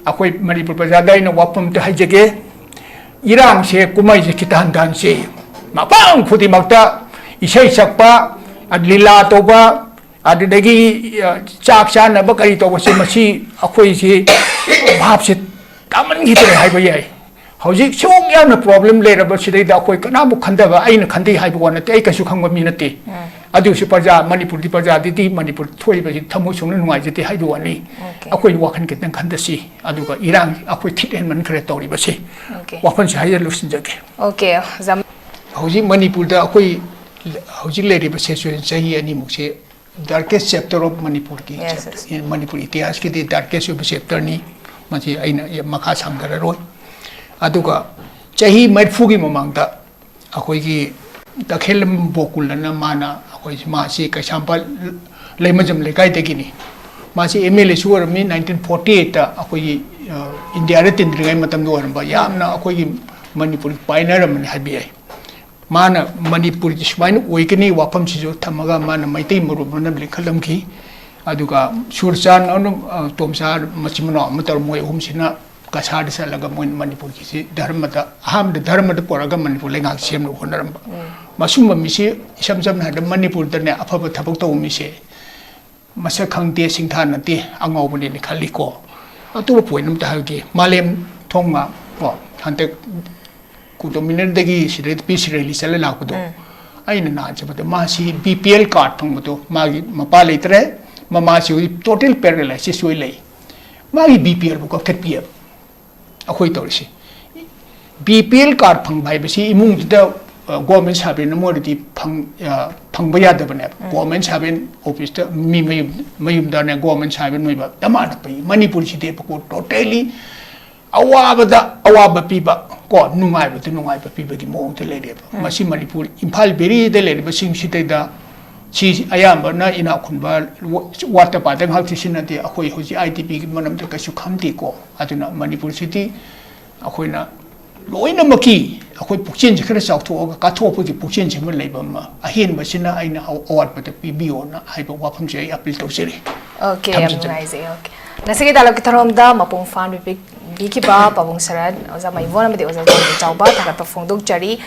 ꯑꯩꯈꯣꯏ ꯃꯅꯤꯄꯨꯔ ꯄ꯭ꯔꯖꯥꯗ ꯑꯩꯅ ꯋꯥꯐꯝ ꯑꯝꯇ ꯍꯥꯏꯖꯒꯦ꯫ ꯏꯔꯥꯡꯁꯦ, ꯀꯨꯝꯍꯩꯁꯦ ꯈꯤꯇ ꯍꯟꯊꯍꯟꯁꯤ꯫ ꯃꯐꯝ ꯈꯨꯗꯤꯡꯃꯛꯇ ꯏꯁꯩ ꯁꯛꯄ, ꯂꯤꯂꯥ ꯇꯧꯕ, ꯑꯗꯨꯗꯒꯤ, ꯑ, ꯆꯥꯛ ꯆꯥꯅꯕ ꯀꯔꯤ ꯇꯧꯕꯁꯦ, ꯃꯁꯤ ꯑꯩꯈꯣꯏꯁꯤ ꯚꯥꯞꯁꯦ ꯇꯥꯃꯟꯈꯤꯗ꯭ꯔꯦ ꯍꯥꯏꯕ ꯌꯥꯏ꯫ ꯍꯧꯖꯤꯛ ꯁꯨꯛ ꯌꯥꯝꯅ ꯄ꯭ꯔꯣꯕ꯭ꯂꯦꯝ ꯂꯩꯔꯕ ꯁꯤꯗꯩꯗ ꯑꯩꯈꯣꯏ ꯀꯅꯥꯕꯨ ꯈꯟꯊꯕ, ꯑꯩꯅ ꯈꯟꯊꯩ ꯍꯥꯏꯕ ꯋꯥ ꯅꯠꯇꯦ, ꯑꯩ ꯀꯩꯁꯨ ꯈꯪꯕ ꯃꯤ ꯅꯠꯇꯦ꯫ ꯎꯝ꯫ ꯑꯗꯨꯁꯨ ꯄ꯭ꯔꯖꯥ, ꯃꯅꯤꯄꯨꯔꯒꯤ ꯄ꯭ꯔꯖꯥꯗꯗꯤ ꯃꯅꯤꯄꯨꯔ ꯊꯣꯛꯏꯕꯁꯤ ꯊꯃꯣꯏ ꯁꯣꯛꯅ ꯅꯨꯡꯉꯥꯏꯖꯗꯦ ꯍꯥꯏꯕ ꯋꯥꯅꯤ꯫ ꯑꯣꯀꯦ꯫ ꯑꯩꯈꯣꯏ ꯋꯥꯈꯜ ꯈꯤꯇꯪ ꯈꯟꯊꯁꯤ, ꯑꯗꯨꯒ ꯏꯔꯥꯡ ꯑꯩꯈꯣꯏ ꯊꯤꯠ ꯍꯦꯟꯃꯟꯈ꯭ꯔꯦ ꯇꯧꯔꯤꯕꯁꯤ꯫ ꯑꯣꯀꯦ꯫ ꯋꯥꯐꯝꯁꯤ ꯍꯥꯏꯖ ꯂꯣꯏꯁꯤꯟꯖꯒꯦ꯫ ꯑꯣꯀꯦ, ꯑꯣꯖꯥ꯫ ꯍꯧꯖꯤꯛ ꯃꯅꯤꯄꯨꯔꯗ ꯑꯩꯈꯣꯏ ꯍꯧꯖꯤꯛ ꯂꯩꯔꯤꯕ ꯁꯤꯆꯨꯋꯦꯁꯟ ꯆꯍꯤ ꯑꯅꯤꯃꯨꯛꯁꯦ darkest chapter of ꯃꯅꯤꯄꯨꯔꯒꯤ ꯌꯦꯁ, ꯆꯦꯞ-, ꯌꯦꯁ꯫ ꯃꯅꯤꯄꯨꯔ ꯏꯇꯤꯍꯥꯁꯀꯤꯗꯤ darkest ꯑꯣꯏꯕ ꯆꯦꯞꯇꯔꯅꯤ꯫ ꯃꯁꯤ ꯑꯩꯅ ꯃꯈꯥ ꯁꯥꯡꯊꯔꯔꯣꯏ꯫ ꯑꯗꯨꯒ ꯆꯍꯤ ꯃꯔꯤꯐꯨꯒꯤ ꯃꯃꯥꯡꯗ ꯑꯩꯈꯣꯏꯒꯤ ꯇꯈꯦꯜꯂꯝ ꯕꯣꯀꯨꯜ ꯑꯅ ꯃꯥꯅ, ꯑꯩꯈꯣꯏ, ꯃꯥꯁꯤ ꯀꯩꯁꯥꯝꯄꯥꯠ ꯂꯩꯃꯖꯝ ꯂꯩꯀꯥꯏꯗꯒꯤꯅꯤ꯫ ꯃꯥꯁꯤ ꯑꯦꯝ ꯑꯦꯜ ꯑꯦꯁꯨ ꯑꯣꯏꯔꯝꯃꯤ, ꯅꯥꯏꯟꯇꯤꯟ ꯐꯣꯔꯇꯤ ꯑꯩꯠꯇ ꯑꯩꯈꯣꯏꯒꯤ, ꯑ, ꯏꯟꯗꯤꯌꯥꯗ ꯇꯤꯟꯗ꯭ꯔꯤꯉꯩ ꯃꯇꯝꯗ ꯑꯣꯏꯔꯝꯕ, ꯌꯥꯝꯅ ꯑꯩꯈꯣꯏꯒꯤ ꯃꯅꯤꯄꯨꯔꯒꯤ ꯄꯥꯏꯅꯔ ꯑꯃꯅꯤ ꯍꯥꯏꯕ ꯌꯥꯏ꯫ ꯃꯥꯅ ꯃꯅꯤꯄꯨꯔꯁꯤ ꯁꯨꯃꯥꯏꯅ ꯑꯣꯏꯒꯅꯤ ꯋꯥꯐꯝꯁꯤꯁꯨ ꯊꯝꯃꯒ ꯃꯥꯅ ꯃꯩꯇꯩ ꯃꯔꯨꯞ ꯑꯃꯅ ꯂꯤꯡꯈꯠꯂꯝꯈꯤ꯫ ꯑꯗꯨꯒ ꯁꯨꯔꯆꯥꯟ ꯑꯃꯅ, ꯑ, ꯇꯣꯝꯆꯥ ꯃꯆꯤꯟ ꯃꯅꯥꯎ ꯑꯃ ꯇꯧꯔ ꯃꯣꯏ ꯑꯍꯨꯝꯁꯤꯅ ꯀꯁꯥꯔꯗ ꯆꯠꯂꯒ ꯃꯣꯏꯅ ꯃꯅꯤꯄꯨꯔꯒꯤꯁꯤ ꯙꯔꯃꯗ, ꯑꯍꯥꯟꯕꯗ ꯙꯔꯃꯗ ꯄꯨꯔꯛꯑꯒ ꯃꯅꯤꯄꯨꯔ ꯂꯩꯉꯥꯛ ꯁꯦꯝꯅꯕ ꯍꯣꯠꯅꯔꯝꯕ꯫ ꯎꯝ꯫ ꯃꯁꯨꯝꯕ ꯃꯤꯁꯤ ꯏꯁꯝ ꯁꯝꯅ ꯍꯥꯏꯔꯕꯗ ꯃꯅꯤꯄꯨꯔꯗꯅꯦ ꯑꯐꯕ ꯊꯕꯛ ꯇꯧꯕ ꯃꯤꯁꯦ ꯃꯁꯛ ꯈꯪꯗꯦ, ꯁꯤꯡꯊꯥ ꯅꯠꯇꯦ, ꯑꯉꯥꯎꯕꯅꯦꯅ ꯈꯜꯂꯤꯀꯣ꯫ ꯑꯇꯣꯞꯄ ꯄꯣꯏꯟ ꯑꯝꯇ ꯍꯥꯏꯒꯦ꯫ ꯃꯥꯂꯦꯝ ꯊꯣꯡꯃ ꯀꯣ, ꯍꯟꯗꯛ ꯀꯨꯇꯨ ꯃꯤꯅꯔꯗꯒꯤ ꯁꯤꯗ ꯄꯤꯁ ꯔꯦꯂꯤ ꯆꯠꯂ ꯂꯥꯛꯄꯗꯣ, ꯑꯩꯅ ꯅꯍꯥꯟ ꯆꯠꯄꯗ ꯃꯥꯁꯤ ꯕꯤ ꯄꯤ ꯑꯦꯜ ꯀꯥꯔꯗ ꯐꯪꯕꯗꯣ, ꯃꯥꯒꯤ ꯃꯄꯥ ꯂꯩꯇ꯭ꯔꯦ, ꯃꯃꯥꯁꯤ ꯍꯧꯖꯤꯛ ꯇꯣꯇꯦꯜ ꯄꯦꯔꯥꯂꯥꯏꯁꯤꯁ ꯑꯣꯏ ꯂꯩ꯫ ꯃꯥꯒꯤ ꯕꯤ ꯄꯤ ꯑꯦꯜꯕꯨ ꯀꯛꯊꯠꯄꯤꯑꯕ꯫ ꯑꯩꯈꯣꯏ ꯇꯧꯔꯤꯁꯤ꯫ ꯕꯤ ꯄꯤ ꯑꯦꯜ ꯀꯥꯔꯗ ꯐꯪꯕ ꯍꯥꯏꯕꯁꯤ ꯏꯃꯨꯡꯗꯨꯗ, ꯑ, ꯒꯣꯔꯃꯦꯟ ꯁꯥꯔꯚꯦꯟ ꯑꯃ ꯑꯣꯏꯔꯗꯤ ꯐꯪ-, ꯑ, ꯐꯪꯕ ꯌꯥꯗꯕꯅꯦꯕ꯫ ꯎꯝ꯫ ꯒꯣꯔꯃꯦꯟ ꯁꯥꯔꯚꯦꯟ ꯑꯣꯐꯤꯁꯇ ꯃꯤ ꯃꯌꯨꯝ, ꯃꯌꯨꯝꯗꯅꯦ ꯒꯣꯔꯃꯦꯟ ꯁꯥꯔꯚꯦꯟ ꯑꯣꯏꯕ ꯆꯞ ꯃꯥꯟꯅ ꯐꯩ꯫ ꯃꯅꯤꯄꯨꯔꯁꯤꯗꯤ ꯇꯣꯇꯦꯜꯂꯤ ꯑꯋꯥꯕꯗ ꯑꯋꯥꯕ ꯄꯤꯕ ꯀꯣ, ꯅꯨꯡꯉꯥꯏꯕꯗ ꯅꯨꯡꯉꯥꯏꯕ ꯄꯤꯕꯒꯤ ꯃꯑꯣꯡꯗ ꯂꯩꯔꯦꯕ꯫ ꯎꯝ꯫ ꯃꯁꯤ ꯃꯅꯤꯄꯨꯔ, ꯏꯝꯐꯥꯜ ꯚꯦꯂꯤꯗ ꯂꯩꯔꯤꯕꯁꯤꯡꯁꯤꯗꯩꯗ ꯁꯤ ꯑꯌꯥꯝꯕꯅ ꯏꯅꯥꯛ ꯈꯨꯟꯕ ꯋꯥꯠꯇ ꯄꯥꯗ ꯉꯥꯏꯍꯥꯛꯇꯤ ꯁꯤꯟꯅꯗꯦ꯫ ꯑꯩꯈꯣꯏ ꯍꯧꯖꯤꯛ ꯑꯥꯏ ꯗꯤ ꯄꯤꯒꯤ ꯃꯔꯝꯗ ꯀꯩꯁꯨ ꯈꯪꯗꯦꯀꯣ꯫ ꯑꯗꯨꯅ ꯃꯅꯤꯄꯨꯔꯁꯤꯗꯤ ꯑꯩꯈꯣꯏꯅ ꯂꯣꯏꯅꯃꯛꯀꯤ ꯑꯩꯈꯣꯏ ꯄꯨꯛꯆꯦꯜꯁꯦ ꯈꯔ ꯆꯥꯎꯊꯣꯛꯑꯒ ꯀꯥꯊꯣꯛꯄꯒꯤ ꯄꯨꯛꯆꯦꯜꯁꯦ ꯑꯃ ꯂꯩꯕ ꯑꯃ, ꯑꯍꯦꯟꯕꯁꯤꯅ ꯑꯩꯅ ꯑꯋꯥꯠꯄꯗ ꯄꯤꯕꯤꯌꯣꯅ ꯍꯥꯏꯕ ꯋꯥꯐꯝꯁꯦ ꯑꯩ ꯑꯄꯤꯜ ꯇꯧꯖꯔꯤ꯫ ꯑꯣꯀꯦ, ꯌꯥꯝ ꯊꯝꯖꯔꯒꯦ꯫ ꯅꯨꯡꯉꯥꯏꯖꯩ꯫ ꯑꯣꯀꯦ, ꯉꯁꯤꯒꯤ ꯗꯥꯏꯂꯣꯒꯀꯤ ꯊꯧꯔꯝꯗ ꯃꯄꯨꯡ ꯐꯥꯅ ꯄꯤꯕꯤꯈꯤꯕ ꯄꯥꯕꯨꯡ ꯁꯔꯠ, ꯑꯣꯖꯥ ꯃꯥꯏꯕꯣꯟ ꯑꯃꯗꯤ ꯑꯣꯖꯥ ꯆꯥꯎꯕ ꯊꯥꯒꯠꯄ ꯐꯣꯡꯗꯣꯛꯆꯔꯤ꯫